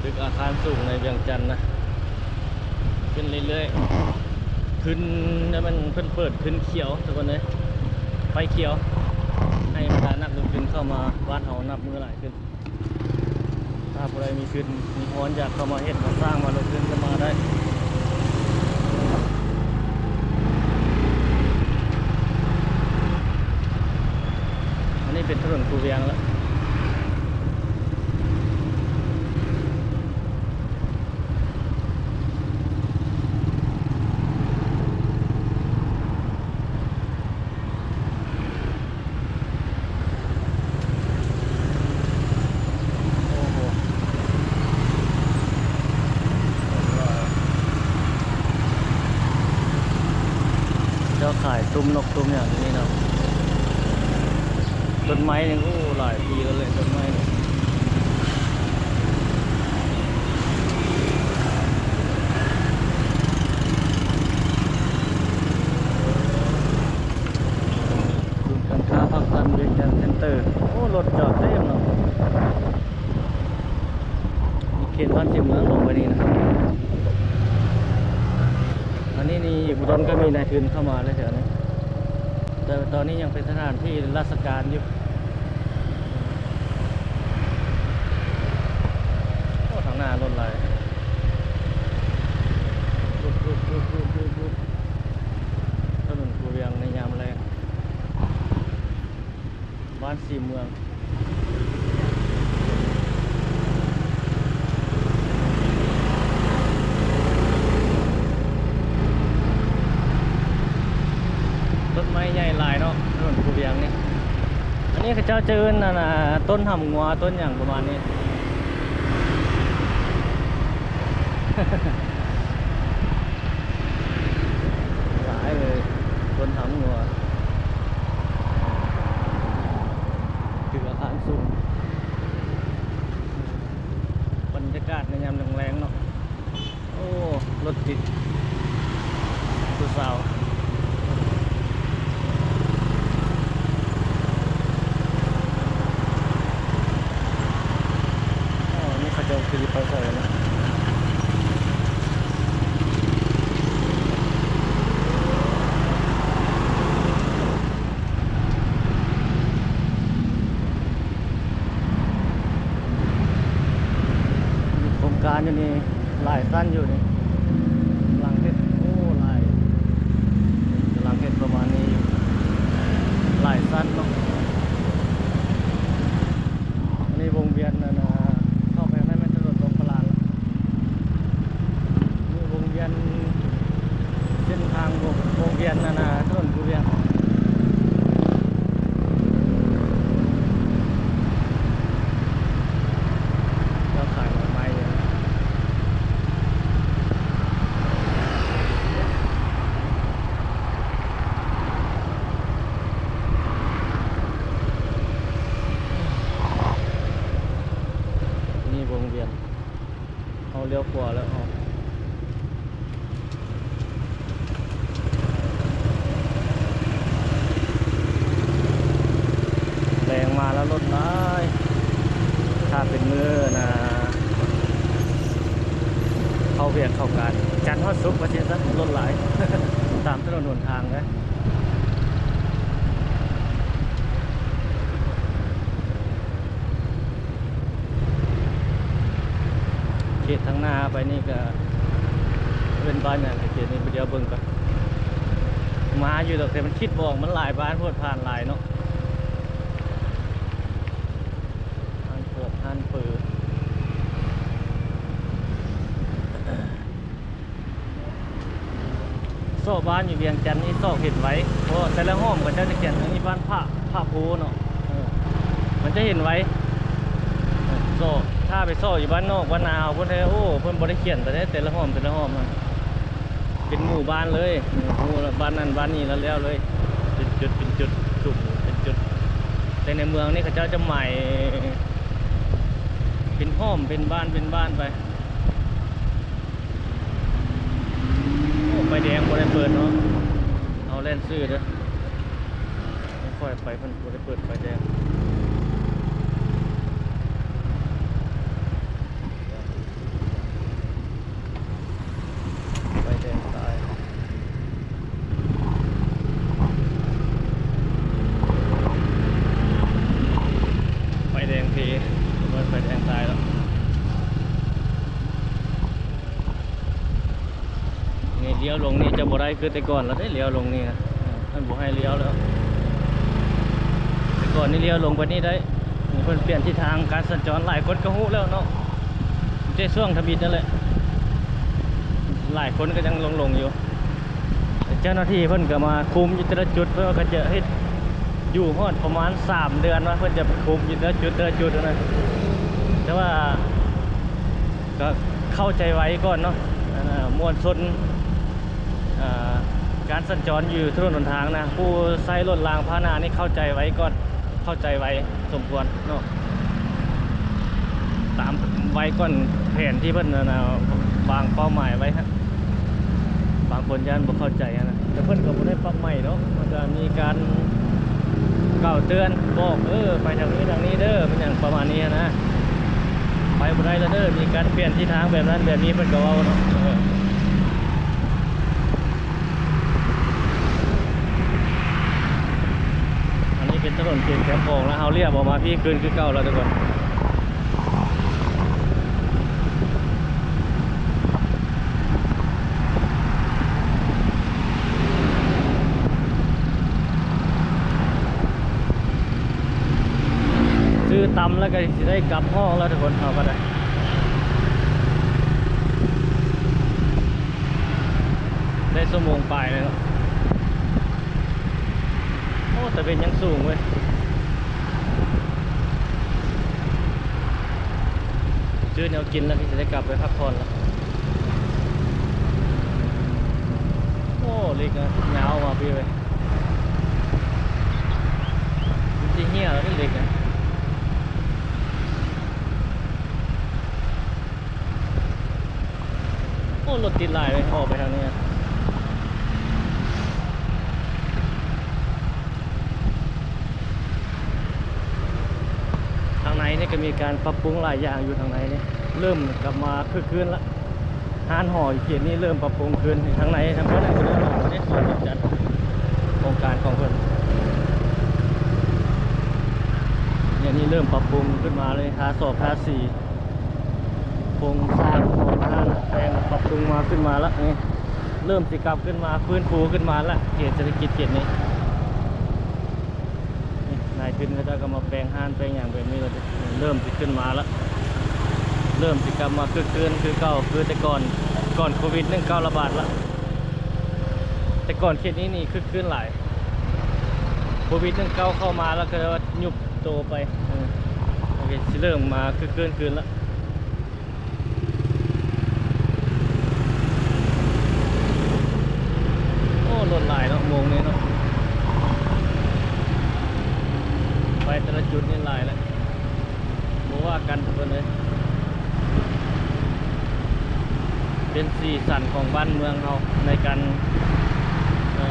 ຕຶກອາຄານສູງໃນວຽງຈັນນະ ຂຶ້ນເລື້ອຍໆ ຂຶ້ນແລ້ວມັນ ເພິ່ນເປີດຂຶ້ນຂຽວທຸກຄົນເອີຍ ໄຟຂຽວ ໃຫ້ບັນດານັກລົງທຶນເຂົ້າມາບ້ານເຮົານັບມື້ຫຼາຍຂຶ້ນ. ຖ້າຜູ້ໃດມີທຶນມີຮອນຢາກເຂົ້າມາເຮັດມາສ້າງມາລົງທຶນກໍມາໄດ້. ອັນນີ້ເປັນຖະໜົນຄູວຽງລະ. ໂອ້ໂຫ ເຈົ້າຂາຍຕຸ້ມນົກຕຸ້ມຫຍັງຢູ່ນີ້ເນາະ. ຕົ້ນໄມ້ນີ້ ໂອ້ ຫຼາຍປີແລ້ວແຫຼະ ຕົ້ນໄມ້ນີ້. ສູນການຄ້າພາກສັນວຽງຈັນເຊັນເຕີ ໂອ້ ລົດຈອດເຕັມເນາະ. ເຂດບ້ານສີເມືອງລົງໄປນີ້ນະ. ອັນນີ້ນີ້ອີກບໍ່ດົນກໍມີນາຍທຶນເຂົ້າມາແລ້ວແຖວນີ້ ແຕ່ຕອນນີ້ຍັງເປັນສະຖານທີ່ລາຊະການຢູ່. ໂອ້ ທາງໜ້າລົດຫຼາຍ. ຖະໜົນຄູວຽງໃນຍາມແລງ ບ້ານສີເມືອງ. ຕົ້ນໄມ້ໃຫຍ່ຫຼາຍເນາະ ຖະໜົນຄູວຽງນີ້. ອັນນີ້ເຂົາເຈົ້າຈະເອີ້ນ ອັນນ່າ ຕົ້ນຫຳງົວ ຕົ້ນຫຍັງປະມານນີ້. ຫຼາຍເລີຍ ຕົ້ນຫຳງົວ ຕຶກອາຄານສູງ. ບັນຍາກາດໃນຍາມແລງໆເນາະ. ໂອ້ ລົດຕິດ ຜູ້ສາວ. ອໍ ນີ້ເຂົາເຈົ້າຄືໄປໃສນະ? ມີໂຄງການຢູ່ນີ້ຫຼາຍຊັ້ນຢູ່ນີ້ ກຳລັງເຮັດ ໂອ້ ຫຼາຍ ກຳລັງເຮັດປະມານນີ້ຢູ່ ຫຼາຍຊັ້ນເນາະ. ອັນນີ້ວົງວຽນ ອັນນ່າ ເຂົ້າໄປຂ້າງໃນແມ່ນຖະໜົນດົງປະລານລະ ນີ້ວົງວຽນ ເສັ້ນທາງວົງ ວົງ ນີ້ວົງວຽນ ເຮົາລ້ຽວຂວາແລ້ວ ເຮົາແລງມາແລ້ວລົດຫຼາຍ. ຖ້າເປັນມື້ນະ ເຂົ້າວຽກເຂົ້າການ ຈັນຮອດສຸກວ່າຊັ້ນຊະ ລົດຫຼາຍ ຕາມຖະໜົນຫົນທາງເດ້. ເຂດທາງໜ້າໄປນີ້ກະເປັນບ້ານຫຍັງ ເຂດນີ້ ດຽວເບິ່ງກ່ອນ. ມາຢູ່ດອກ ແຕ່ມັນຄິດບໍ່ອອກ ມັນຫຼາຍບ້ານໂພດ ຜ່ານຫຼາຍເນາະ. ຮ້ານໂຄກ ຮ້ານເປີ. ຊອກບ້ານຢູ່ວຽງຈັນນີ້ຊອກເຫັນໄວ ເພາະວ່າແຕ່ລະຫ້ອງເຂົາເຈົ້າຈະຂຽນ ອັນນີ້ບ້ານພະ ພະໂພເນາະ. ເອີ ມັນຈະເຫັນໄວ ເອີ ຊອກ ຖ້າໄປຊອກຢູ່ບ້ານນອກບ້ານນາເຮົາພຸ້ນເດ ໂອ້ ເພິ່ນບໍ່ໄດ້ຂຽນປານໃດ ແຕ່ລະຫ້ອງ ແຕ່ລະຫ້ອງນະ ເປັນໝູ່ບ້ານເລີຍ ເອີ ໝູ່ບ້ານນັ້ນບ້ານນີ້ແລ້ວໆເລີຍ ເປັນຈຸດ ເປັນຈຸດ ຊຸມເປັນຈຸດ. ແຕ່ໃນເມືອງນີ້ເຂົາເຈົ້າຈະໝາຍເປັນຫ້ອງ ເປັນບ້ານ ເປັນບ້ານໄປ. ໂອ້ ໄຟແດງບໍ່ໄດ້ເປີດເນາະ ເຮົາແລ່ນຊື່ເດີ. ຄ່ອຍໄປ ເພິ່ນບໍ່ໄດ້ເປີດໄຟແດງ. ໄຟແດງຕາຍ ໄຟແດງເພ ເບິ່ງໄຟແດງຕາຍແລ້ວ. ນີ້ລ້ຽວລົງນີ້ຈະບໍ່ໄດ້ຄືແຕ່ກ່ອນແລ້ວເດ້ ລ້ຽວລົງນີ້ນະ ເພິ່ນບໍ່ໃຫ້ລ້ຽວແລ້ວ. ແຕ່ກ່ອນນີ້ລ້ຽວລົງໄປນີ້ໄດ້ ນີ້ເພິ່ນປ່ຽນທິດທາງການສັນຈອນ ຫຼາຍຄົນກໍຮູ້ແລ້ວເນາະ ແຕ່ຊ່ວງທຳອິດນັ້ນແຫຼະ ຫຼາຍຄົນກໍຍັງຫຼົງໆຢູ່. ເຈົ້າໜ້າທີ່ເພິ່ນກໍມາຄຸມຢູ່ແຕ່ລະຈຸດ ເພິ່ນກໍຈະເຮັດຢູ່ຮອດປະມານສາມເດືອນວ່າ ເພິ່ນຈະໄປຄຸມຢູ່ແຕ່ລະຈຸດ ແຕ່ລະຈຸດຫັ້ນນະ. ແຕ່ວ່າ ກໍເຂົ້າໃຈໄວກ່ອນເນາະ ອັນນ່າ ມວນຊົນ ອ່າ ການສັນຈອນຢູ່ຖະໜົນຫົນທາງນະ ຜູ້ໃຊ້ລົດລາງພາຫະນະນີ້ເຂົ້າໃຈໄວກ່ອນ ເຂົ້າໃຈໄວສົມຄວນເນາະ ຕາມໄວກ່ອນແຜນທີ່ເພິ່ນ ອັນນ່າ ວາງເປົ້າໝາຍໄວ້ຫັ້ນ. ບາງຄົນຢ້ານບໍ່ເຂົ້າໃຈຫັ້ນນະ ແຕ່ເພິ່ນກໍບໍ່ໄດ້ປັບໃໝ່ດອກ ມັນກໍມີການກ່າວເຕືອນ ບອກ ເອີ ໄປທາງນີ້ທາງນີ້ເດີ ແມ່ນຫຍັງປະມານນີ້ຫັ້ນນະ ໄປບໍ່ໄດ້ແລ້ວເດີ ມີການປ່ຽນທິດທາງແບບນັ້ນແບບນີ້ ເພິ່ນກໍເວົ້າເນາະ. ເອີ ອັນນີ້ເປັນຖະໜົນເຂດແຄມຂອງ ແລ້ວເຮົາລຽບອອກມາພີ້ຄືນຄືເກົ່າແລ້ວທຸກຄົນ. ຊື້ຕຳແລ້ວກໍຊິໄດ້ກັບຫ້ອງແລ້ວທຸກຄົນ ເຮົາກໍໄດ້ ໄດ້ຊົ່ວໂມງປາຍແລ້ວເນາະ. ໂອ້ ຕາເວັນຍັງສູງເວີຍ. ຊື້ແນວກິນແລ້ວກໍຊິໄດ້ກັບໄປພັກຜ່ອນລະ. ໂອ້ ເຫຼັກນະ ຍາວມາພີ້ເວີຍ ມັນຊິເຫ່ຍແລ້ວເຫຼັກນະ. ໂອ້ ລົດຕິດຫຼາຍເວີຍ ອອກໄປທາງນີ້. ທາງໃນນີ້ກໍມີການປັບປຸງຫຼາຍຢ່າງຢູ່ ທາງໃນນີ້ເລີ່ມກັບມາຄຶກຄື້ນລະ. ຮ້ານຫໍຢູ່ເຂດນີ້ເລີ່ມປັບປຸງຄືນ ທາງໃນທາງເພິ່ນກໍເລີ່ມເອົາໄດ້ສ່ວນຈັດໂຄງການຂອງເພິ່ນ. ນີ້ເລີ່ມປັບປຸງຂຶ້ນມາເລີຍ ທາສອກທາສີ ໂຄງສ້າງຂອງຮ້ານແປງປັບປຸງມາ ຂຶ້ນມາລະ ນີ້ເລີ່ມຊິກັບຂຶ້ນມາ ຟື້ນຟູຂຶ້ນມາລະ ເຂດເສດຖະກິດເຂດນີ້. ນີ້ນາຍທຶນເຂົາເຈົ້າກໍມາແປງຮ້ານແປງຫຍັງແບບນີ້ລະ ເລີ່ມຊິຂຶ້ນມາລະ ເລີ່ມຊິກັບມາຄຶກຄື້ນຄືເກົ່າ ຄືແຕ່ກ່ອນ ກ່ອນໂຄວິດໜຶ່ງເກົ້າລະບາດລະ. ແຕ່ກ່ອນເຂດນີ້ນີ້ຄຶກຄື້ນຫຼາຍ ໂຄວິດໜຶ່ງເກົ້າເຂົ້າມາລະ ກໍເລີຍວ່າຍຸບໂຕໄປ ເອີ ໂອເຄ ຊິເລີ່ມມາຄຶກຄື້ນຄືນລະ. ໂອ້ ລົດຫຼາຍເນາະ ໂມງນີ້ເນາະ ໄປແຕ່ລະຈຸດນີ້ຫຼາຍແຫຼະ ບໍ່ວ່າກັນທຸກຄົນເອີຍ. ເປັນສີສັນຂອງບ້ານເມືອງເຮົາໃນການ ເອີ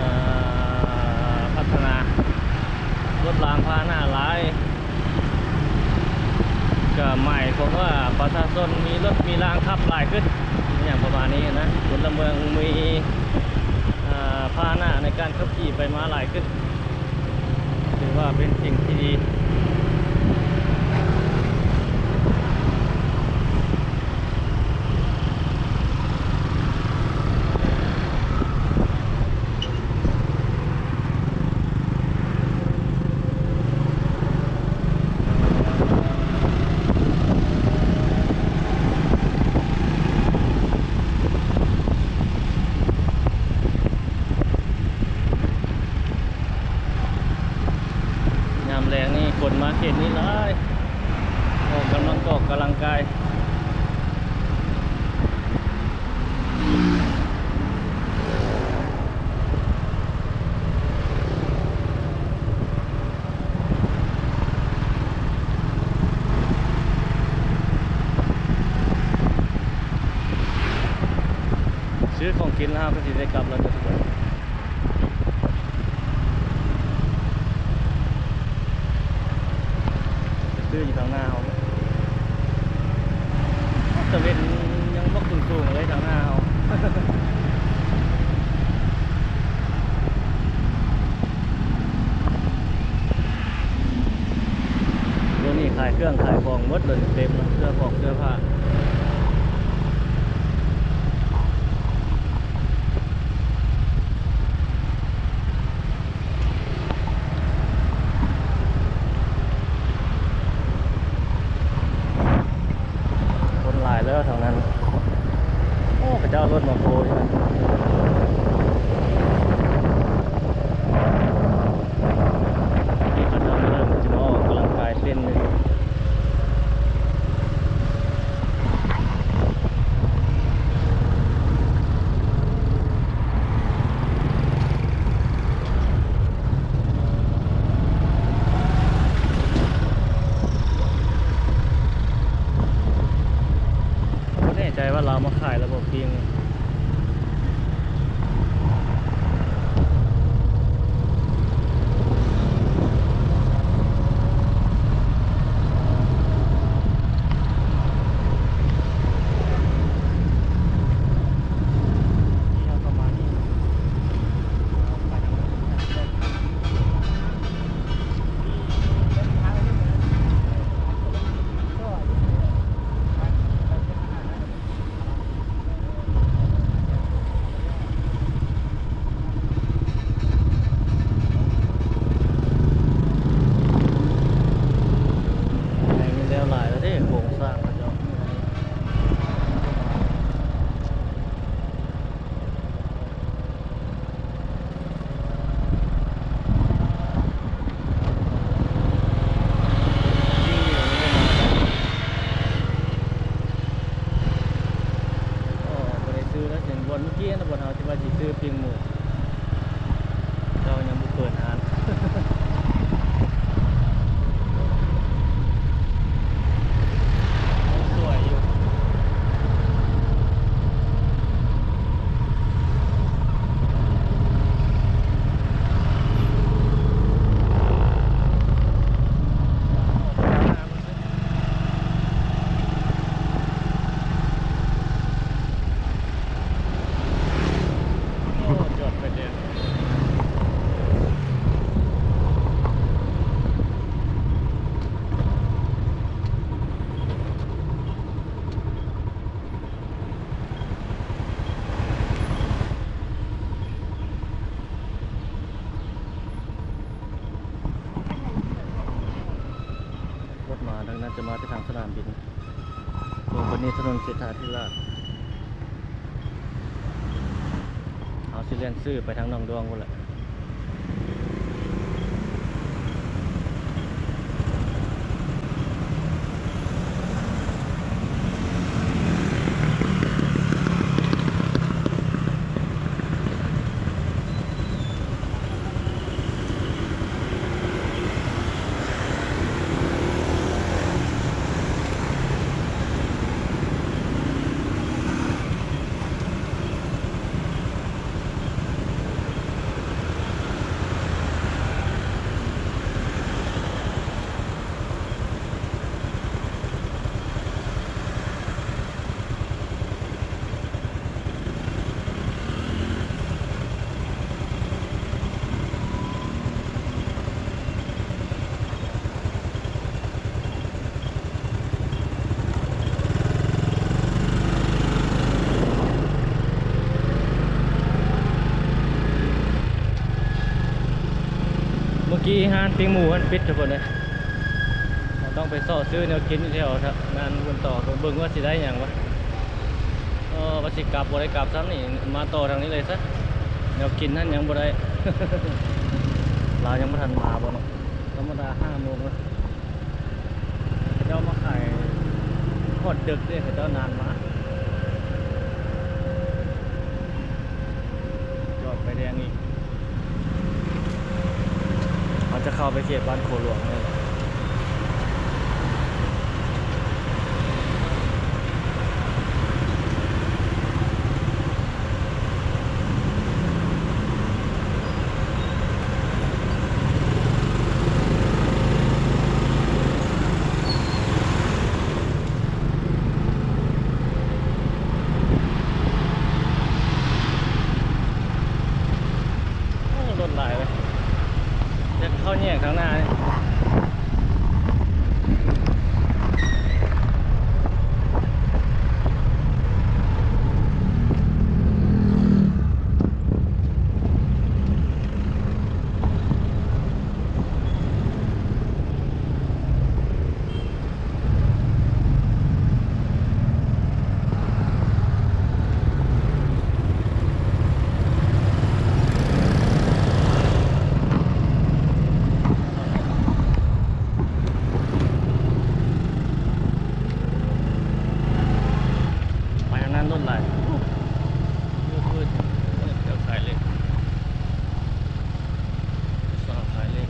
ພັດທະນາລົດລາງພາຫະນະຫຼາຍ ກໍໝາຍຄວາມວ່າປະຊາຊົນມີລົດມີລາງຂັບຫຼາຍຂຶ້ນ ອີ່ຫຍັງປະມານນີ້ນະ ພົນລະເມືອງມີ ເອີ ພາຫະນະໃນການຂັບຂີ່ໄປມາຫຼາຍຂຶ້ນ. ຖືວ່າເປັນສິ່ງທີ່ດີ. ຍາມແລງນີ້ຄົນມາເຂດນີ້ຫຼາຍ ອອກກຳລັງ ອອກກຳລັງກາຍ. ຊື້ຂອງກິນແລ້ວເຮົາກໍຊິໄດ້ກັບແລ້ວເດີທຸກຄົນ. ໄປຊື້ຢູ່ທາງໜ້າເຮົາ ຕາເວັນຍັງລຸກສູງໆເລີຍທາງໜ້າເຮົາ. ດຽວນີ້ຂາຍເຄື່ອງຂາຍຂອງໝົດເລີຍ ເຕັມເນາະ ເສື້ອຜອກເສື້ອຜ້າ. ຄົນຫຼາຍເລີຍແຖວນັ້ນ. ໂອ້ ເຂົາເຈົ້າເອົາລົດມາໂພຢູ່ຫັ້ນ. ນີ້ເຂົາເຈົ້າເລີ່ມຊິມາອອກກຳລັງກາຍເຕັ້ນຢູ່. ບໍ່ແນ່ໃຈວ່າລາວມາຂາຍລະບໍ່ປີ້ງ. ແຮ່ງນີ້ແລ້ວຫຼາຍແລ້ວເດ້ ໂຄງສ້າງເຂົາເຈົ້າ. ບໍ່ໄດ້ຊື້ແລ້ວ ເຫັນບ່ອນເມື່ອກີ້ນະ ບ່ອນເຮົາທີ່ວ່າຊິຊື້ປີ້ງໝູ ເຂົາຍັງບໍ່ເປີດຮ້ານ. ໂອ້ ຈອດໄຟແດງ. ລົດມາທາງນັ້ນ ຈະມາແຕ່ທາງສະໜາມບິນ. ລົງໄປນີ້ຖະໜົນເສດຖາທິລາດ. ເຮົາຊິແລ່ນຊື່ໄປທາງໜອງດວງພຸ້ນແຫຼະ. ໂອ້ ທີ່ຮ້ານປີ້ງໝູຫັ້ນປິດທຸກຄົນເອີຍ. ເຮົາຕ້ອງໄປເຊາະຊື້ແນວກິນຢູ່ແຖວນັ້ນພຸ້ນຕໍ່ ເບິ່ງວ່າຊິໄດ້ຫຍັງວະ. ເອີ ວ່າຊິກັບບໍ່ໄດ້ກັບຊ້ຳນີ້ ມາຕໍ່ທາງນີ້ເລີຍຊະ. ແນວກິນຫັ້ນຍັງບໍ່ໄດ້ ລາວຍັງບໍ່ທັນມາບໍ່ເນາະ. ທຳມະດາຫ້າໂມງແລ້ວ ເຂົາເຈົ້າມາຂາຍຮອດດຶກເດ້ ເຂົາເຈົ້ານານມາ. ຈອດໄຟແດງອີກ ເຮົາຈະເຂົ້າໄປເຂດບ້ານໂຄຫຼວງເລີຍ. ໂອ້ ລົດຫຼາຍເວີຍ ຢາກເຂົ້າແຍກທາງໜ້ານີ້. ໄປທາງນັ້ນລົດຫຼາຍ. ໂອ້ ມືດໆ ແຖວຂາຍເຫຼັກ ສາວຂາຍເຫຼັກ.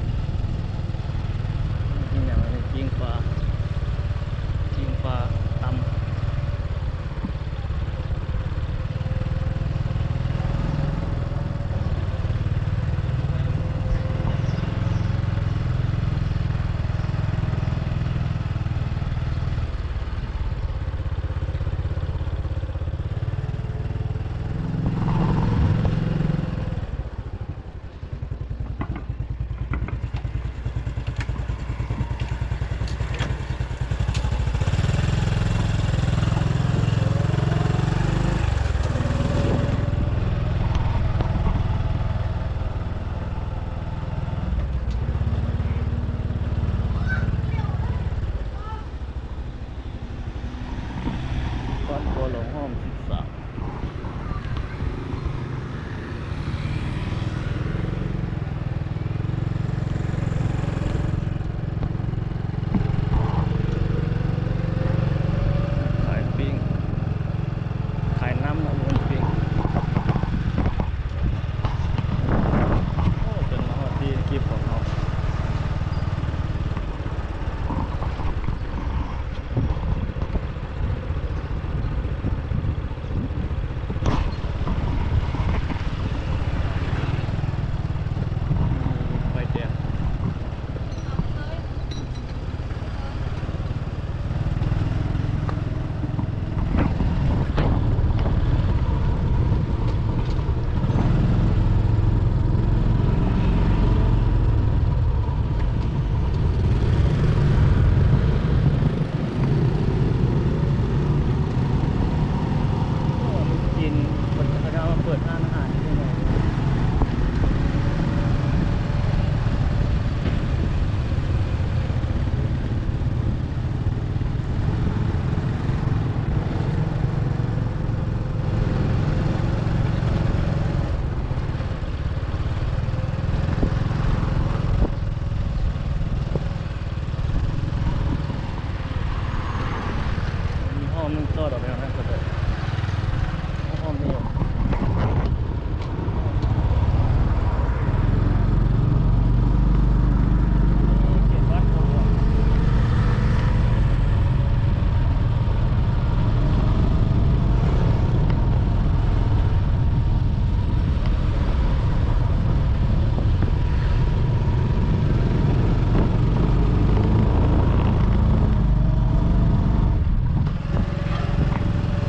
ອີ່ຫຍັງອັນນີ້ ປີ້ງປາ ປີ້ງປາຕຳ. ບ້ານໂຄຫຼວງຫ້ອມສິບສາມ. ຂາຍປີ້ງ ຂາຍນ້ຳເນາະ ບໍ່ແມ່ນປີ້ງ. ໂອ້ ຈົນມາຮອດທີ່ກີບຂອງເຮົາ. ໄຟແດງ. ໂອ້ ຈີນ ເພິ່ນ ເຂົາເຈົ້າມາເປີດຮ້ານອາຫານຢູ່ນີ້. ມີຫ້ອງໜຶ່ງຕໍ່ໄປທາງນັ້ນກໍໄດ້ ຫ້ອງນີ້. ໂອ້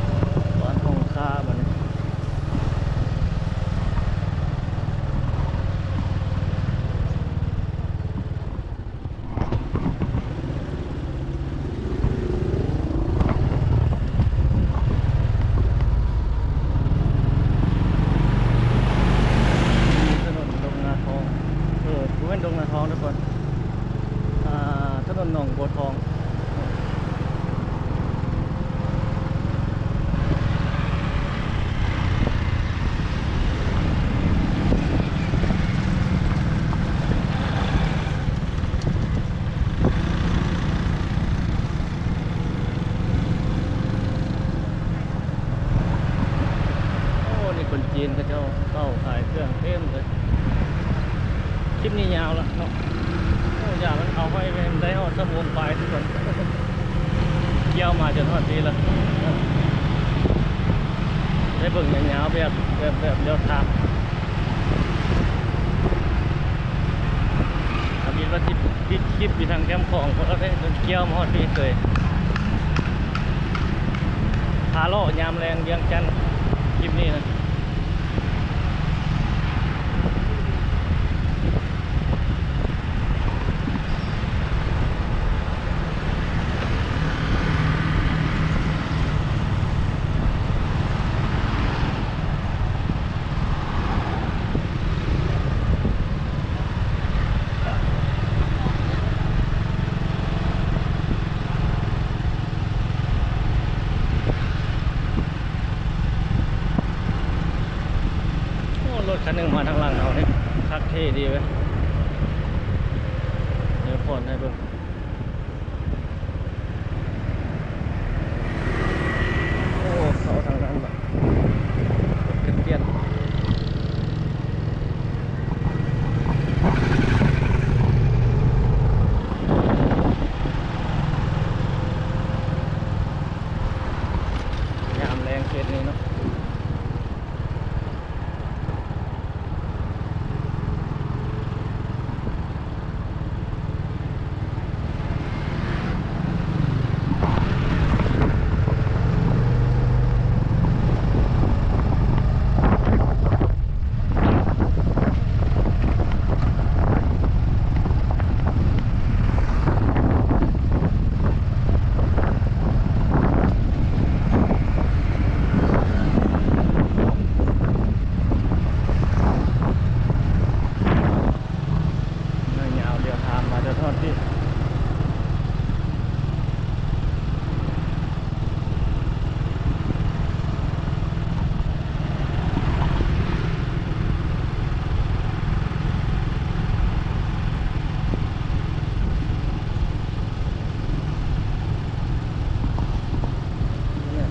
ເຫັນເຂົາເຈົ້າເຂົ້າຂາຍເຄື່ອງເຕັມເລີຍ. ຄລິບນີ້ຍາວລະເນາະ. ໂອ້ ຢ່າມັນເອົາໄວ້ແມ່ນໄດ້ຮອດຊົ່ວໂມງປາຍທຸກຄົນ. ກ່ຽວມາຈົນຮອດພີ້ລະ. ໄດ້ເບິ່ງຍາວໆ ແບບ ແບບ ແບບລຽວທາງ. ທຳອິດວ່າຊິປິດຄລິບຢູ່ທາງແຄມຂອງ ເພາະວ່າໄດ້ກ່ຽວມາຮອດພີ້ເລີຍ. ພາເລາະຍາມແລງວຽງຈັນ ຄລິບນີ້ນະ. ໂອ້ ລົດຄັນໜຶ່ງມາທາງຫຼັງເຮົານີ້ ຄັກເທ່ດີເວີຍ. ດຽວຜ່ອນໃຫ້ເບິ່ງ. ໂອ້ ເຂົ້າທາງນັ້ນບາດ ລົດກະກຽນ. ຍາມແລງເຂດນີ້ເນາະ. ຍາວລຽວທາງມາຈະຮອດພີ້. ເ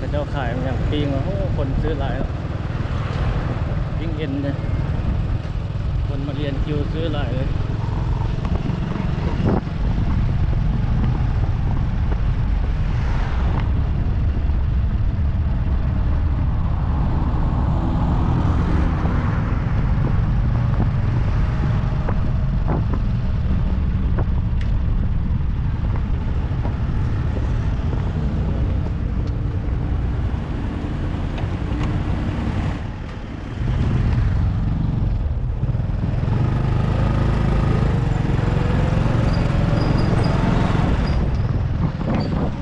ຂົາເຈົ້າຂາຍຫຍັງປີ້ງ ໂອ້ ຄົນຊື້ຫຼາຍເນາະ ປີ້ງເອັນເດ້. ຄົນມາລຽນຄິວຊື້ຫຼາຍເລີຍ.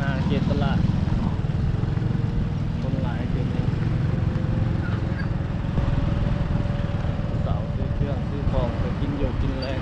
ມາເຂດຕະຫຼາດ ຄົນຫຼາຍເກີນ ສາວຊື້ເຄື່ອງຊື້ຂອງໄປກິນຢູ່ກິນແລງ.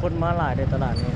ຄົນມາຫຼາຍໃນຕະຫຼາດນີ້.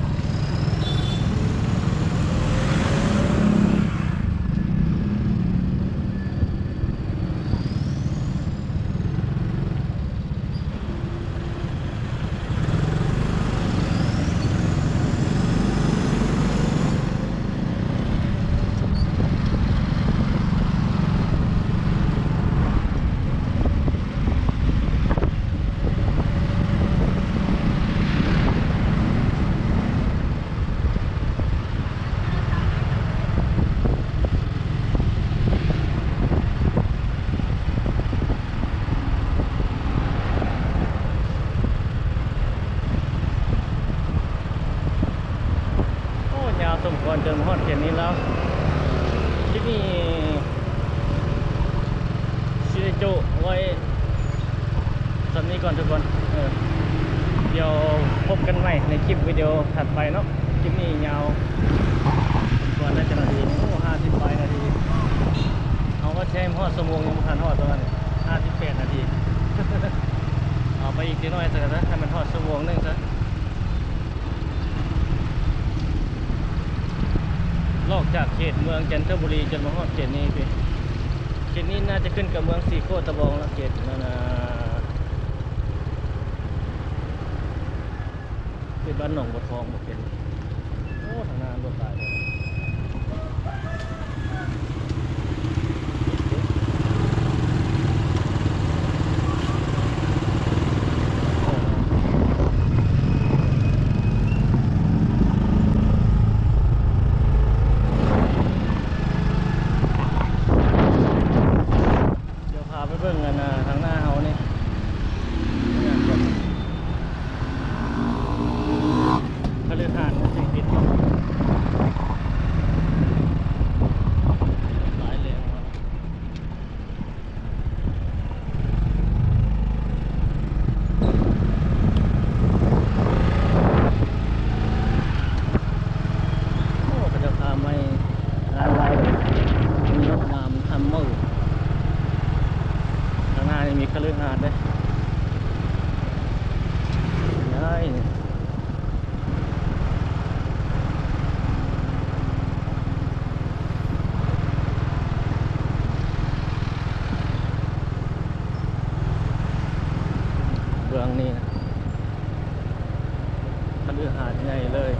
ໂອ້ ຍາວສົມຄວນຈົນມາຮອດເຂດນີ້ແລ້ວ. ຄລິບນີ້ຊິໄດ້ໂຈະໄວ້ສ່ຳນີ້ກ່ອນທຸກຄົນ. ເອີ ດຽວພົບກັນໃໝ່ໃນຄລິບວິດີໂອຖັດໄປເນາະ. ຄລິບນີ້ຍາວກວ່າໜ້າຈະນາທີ ໂອ້ ຫ້າສິບປາຍນາທີ. ເຮົາວ່າຊິໃຫ້ຮອດຊົ່ວໂມງ ຍັງບໍ່ທັນຮອດປະມານຫ້າສິບແປດນາທີ. ເອົາໄປອີກຈັກໜ້ອຍຊະ ໃຫ້ມັນຮອດຊົ່ວໂມງໜຶ່ງຊະ. ເ ອອກຈາກເຂດເມືອງຈັນທະບູລີຈົນມາຮອດເຂດນີ້ພີ້. ເຂດນີ້ໜ້າຈະຂຶ້ນກັບເມືອງສີໂຄດຕະບອງລະ ເຂດນັ້ນນະ ເຂດບ້ານໜອງບົວທອງບໍ່ເປັນ. ໂອ້ ທາງໜ້າລົດຫຼາຍເລີຍ. ດຽວພາໄປເບິ່ງອັນນະ ທາງໜ້າເຮົານີ້ ຄະລືຫາດສິງພິດ ຫຼາຍແຫຼະ. ໂອ້ ເຂົາເຈົ້າທາໃໝ່ຫຼາຍໆ ເລີຍ ມີງາມງາມ ທຳເໝີ. ທາງໜ້ານີ້ມີຄະລືຫາດເດ້ ໄດ້. ເບື້ອງນີ້ນະ ຄະລືຫາດໃຫຍ່ເລີຍ.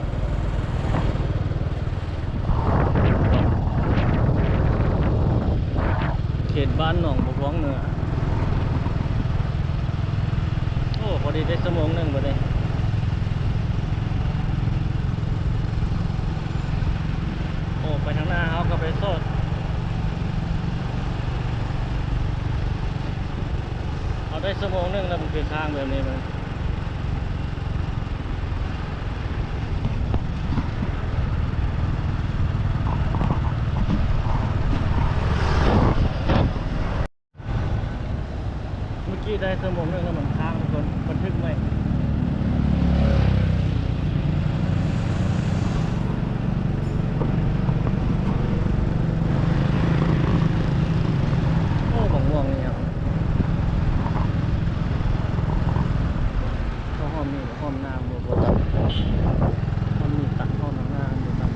ເຂດບ້ານໜອງບົວພວງເໜືອ. ໂອ້ ພໍດີໄດ້ຊົ່ວໂມງໜຶ່ງບັດນີ້. ໂອ້ ໄປທາງໜ້າເຮົາກໍໄປສອດ. ເຮົາໄດ້ຊົ່ວໂມງໜຶ່ງແລ້ວ ມັນຄືຄ້າງແບບນີ້ມັນ. ເມື່ອກີ້ໄດ້ຊົ່ວໂມງໜຶ່ງແລ້ວ ມັນຄ້າງທຸກຄົນ ບັນທຶກໃໝ່. ໂອ້ ບັກມ່ວງນີ້ຫຍັງ ເຂົາຫອມນີ້ ຫອມນ້ຳບໍ່ ບໍ່ຕັດ ຫອມນີ້ຕັດ ຫອມນ້ຳບໍ່ຕັດ.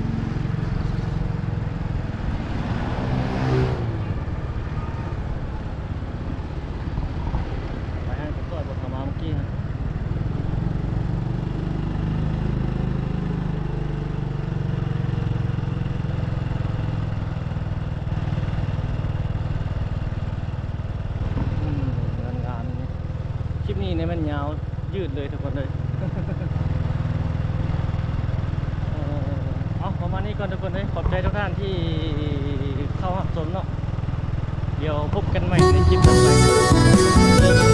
ໄປຫັ້ນກໍຊ່ອຍບໍ່ເຂົ້າມາເມື່ອກີ້ຫັ້ນ. ອືມ ງາມໆ ຄລິບນີ້ນີ້ແມ່ນຍາວ ຍືດເລີຍທຸກຄົນເອີຍ. ເອີ ເອົາ ປະມານນີ້ກ່ອນທຸກຄົນເອີຍ. ຂອບໃຈທຸກທ່ານທີ່ເຂົ້າຮັບຊົມເນາະ. ດຽວພົບກັນໃໝ່ໃນຄລິບຕໍ່ໄປ.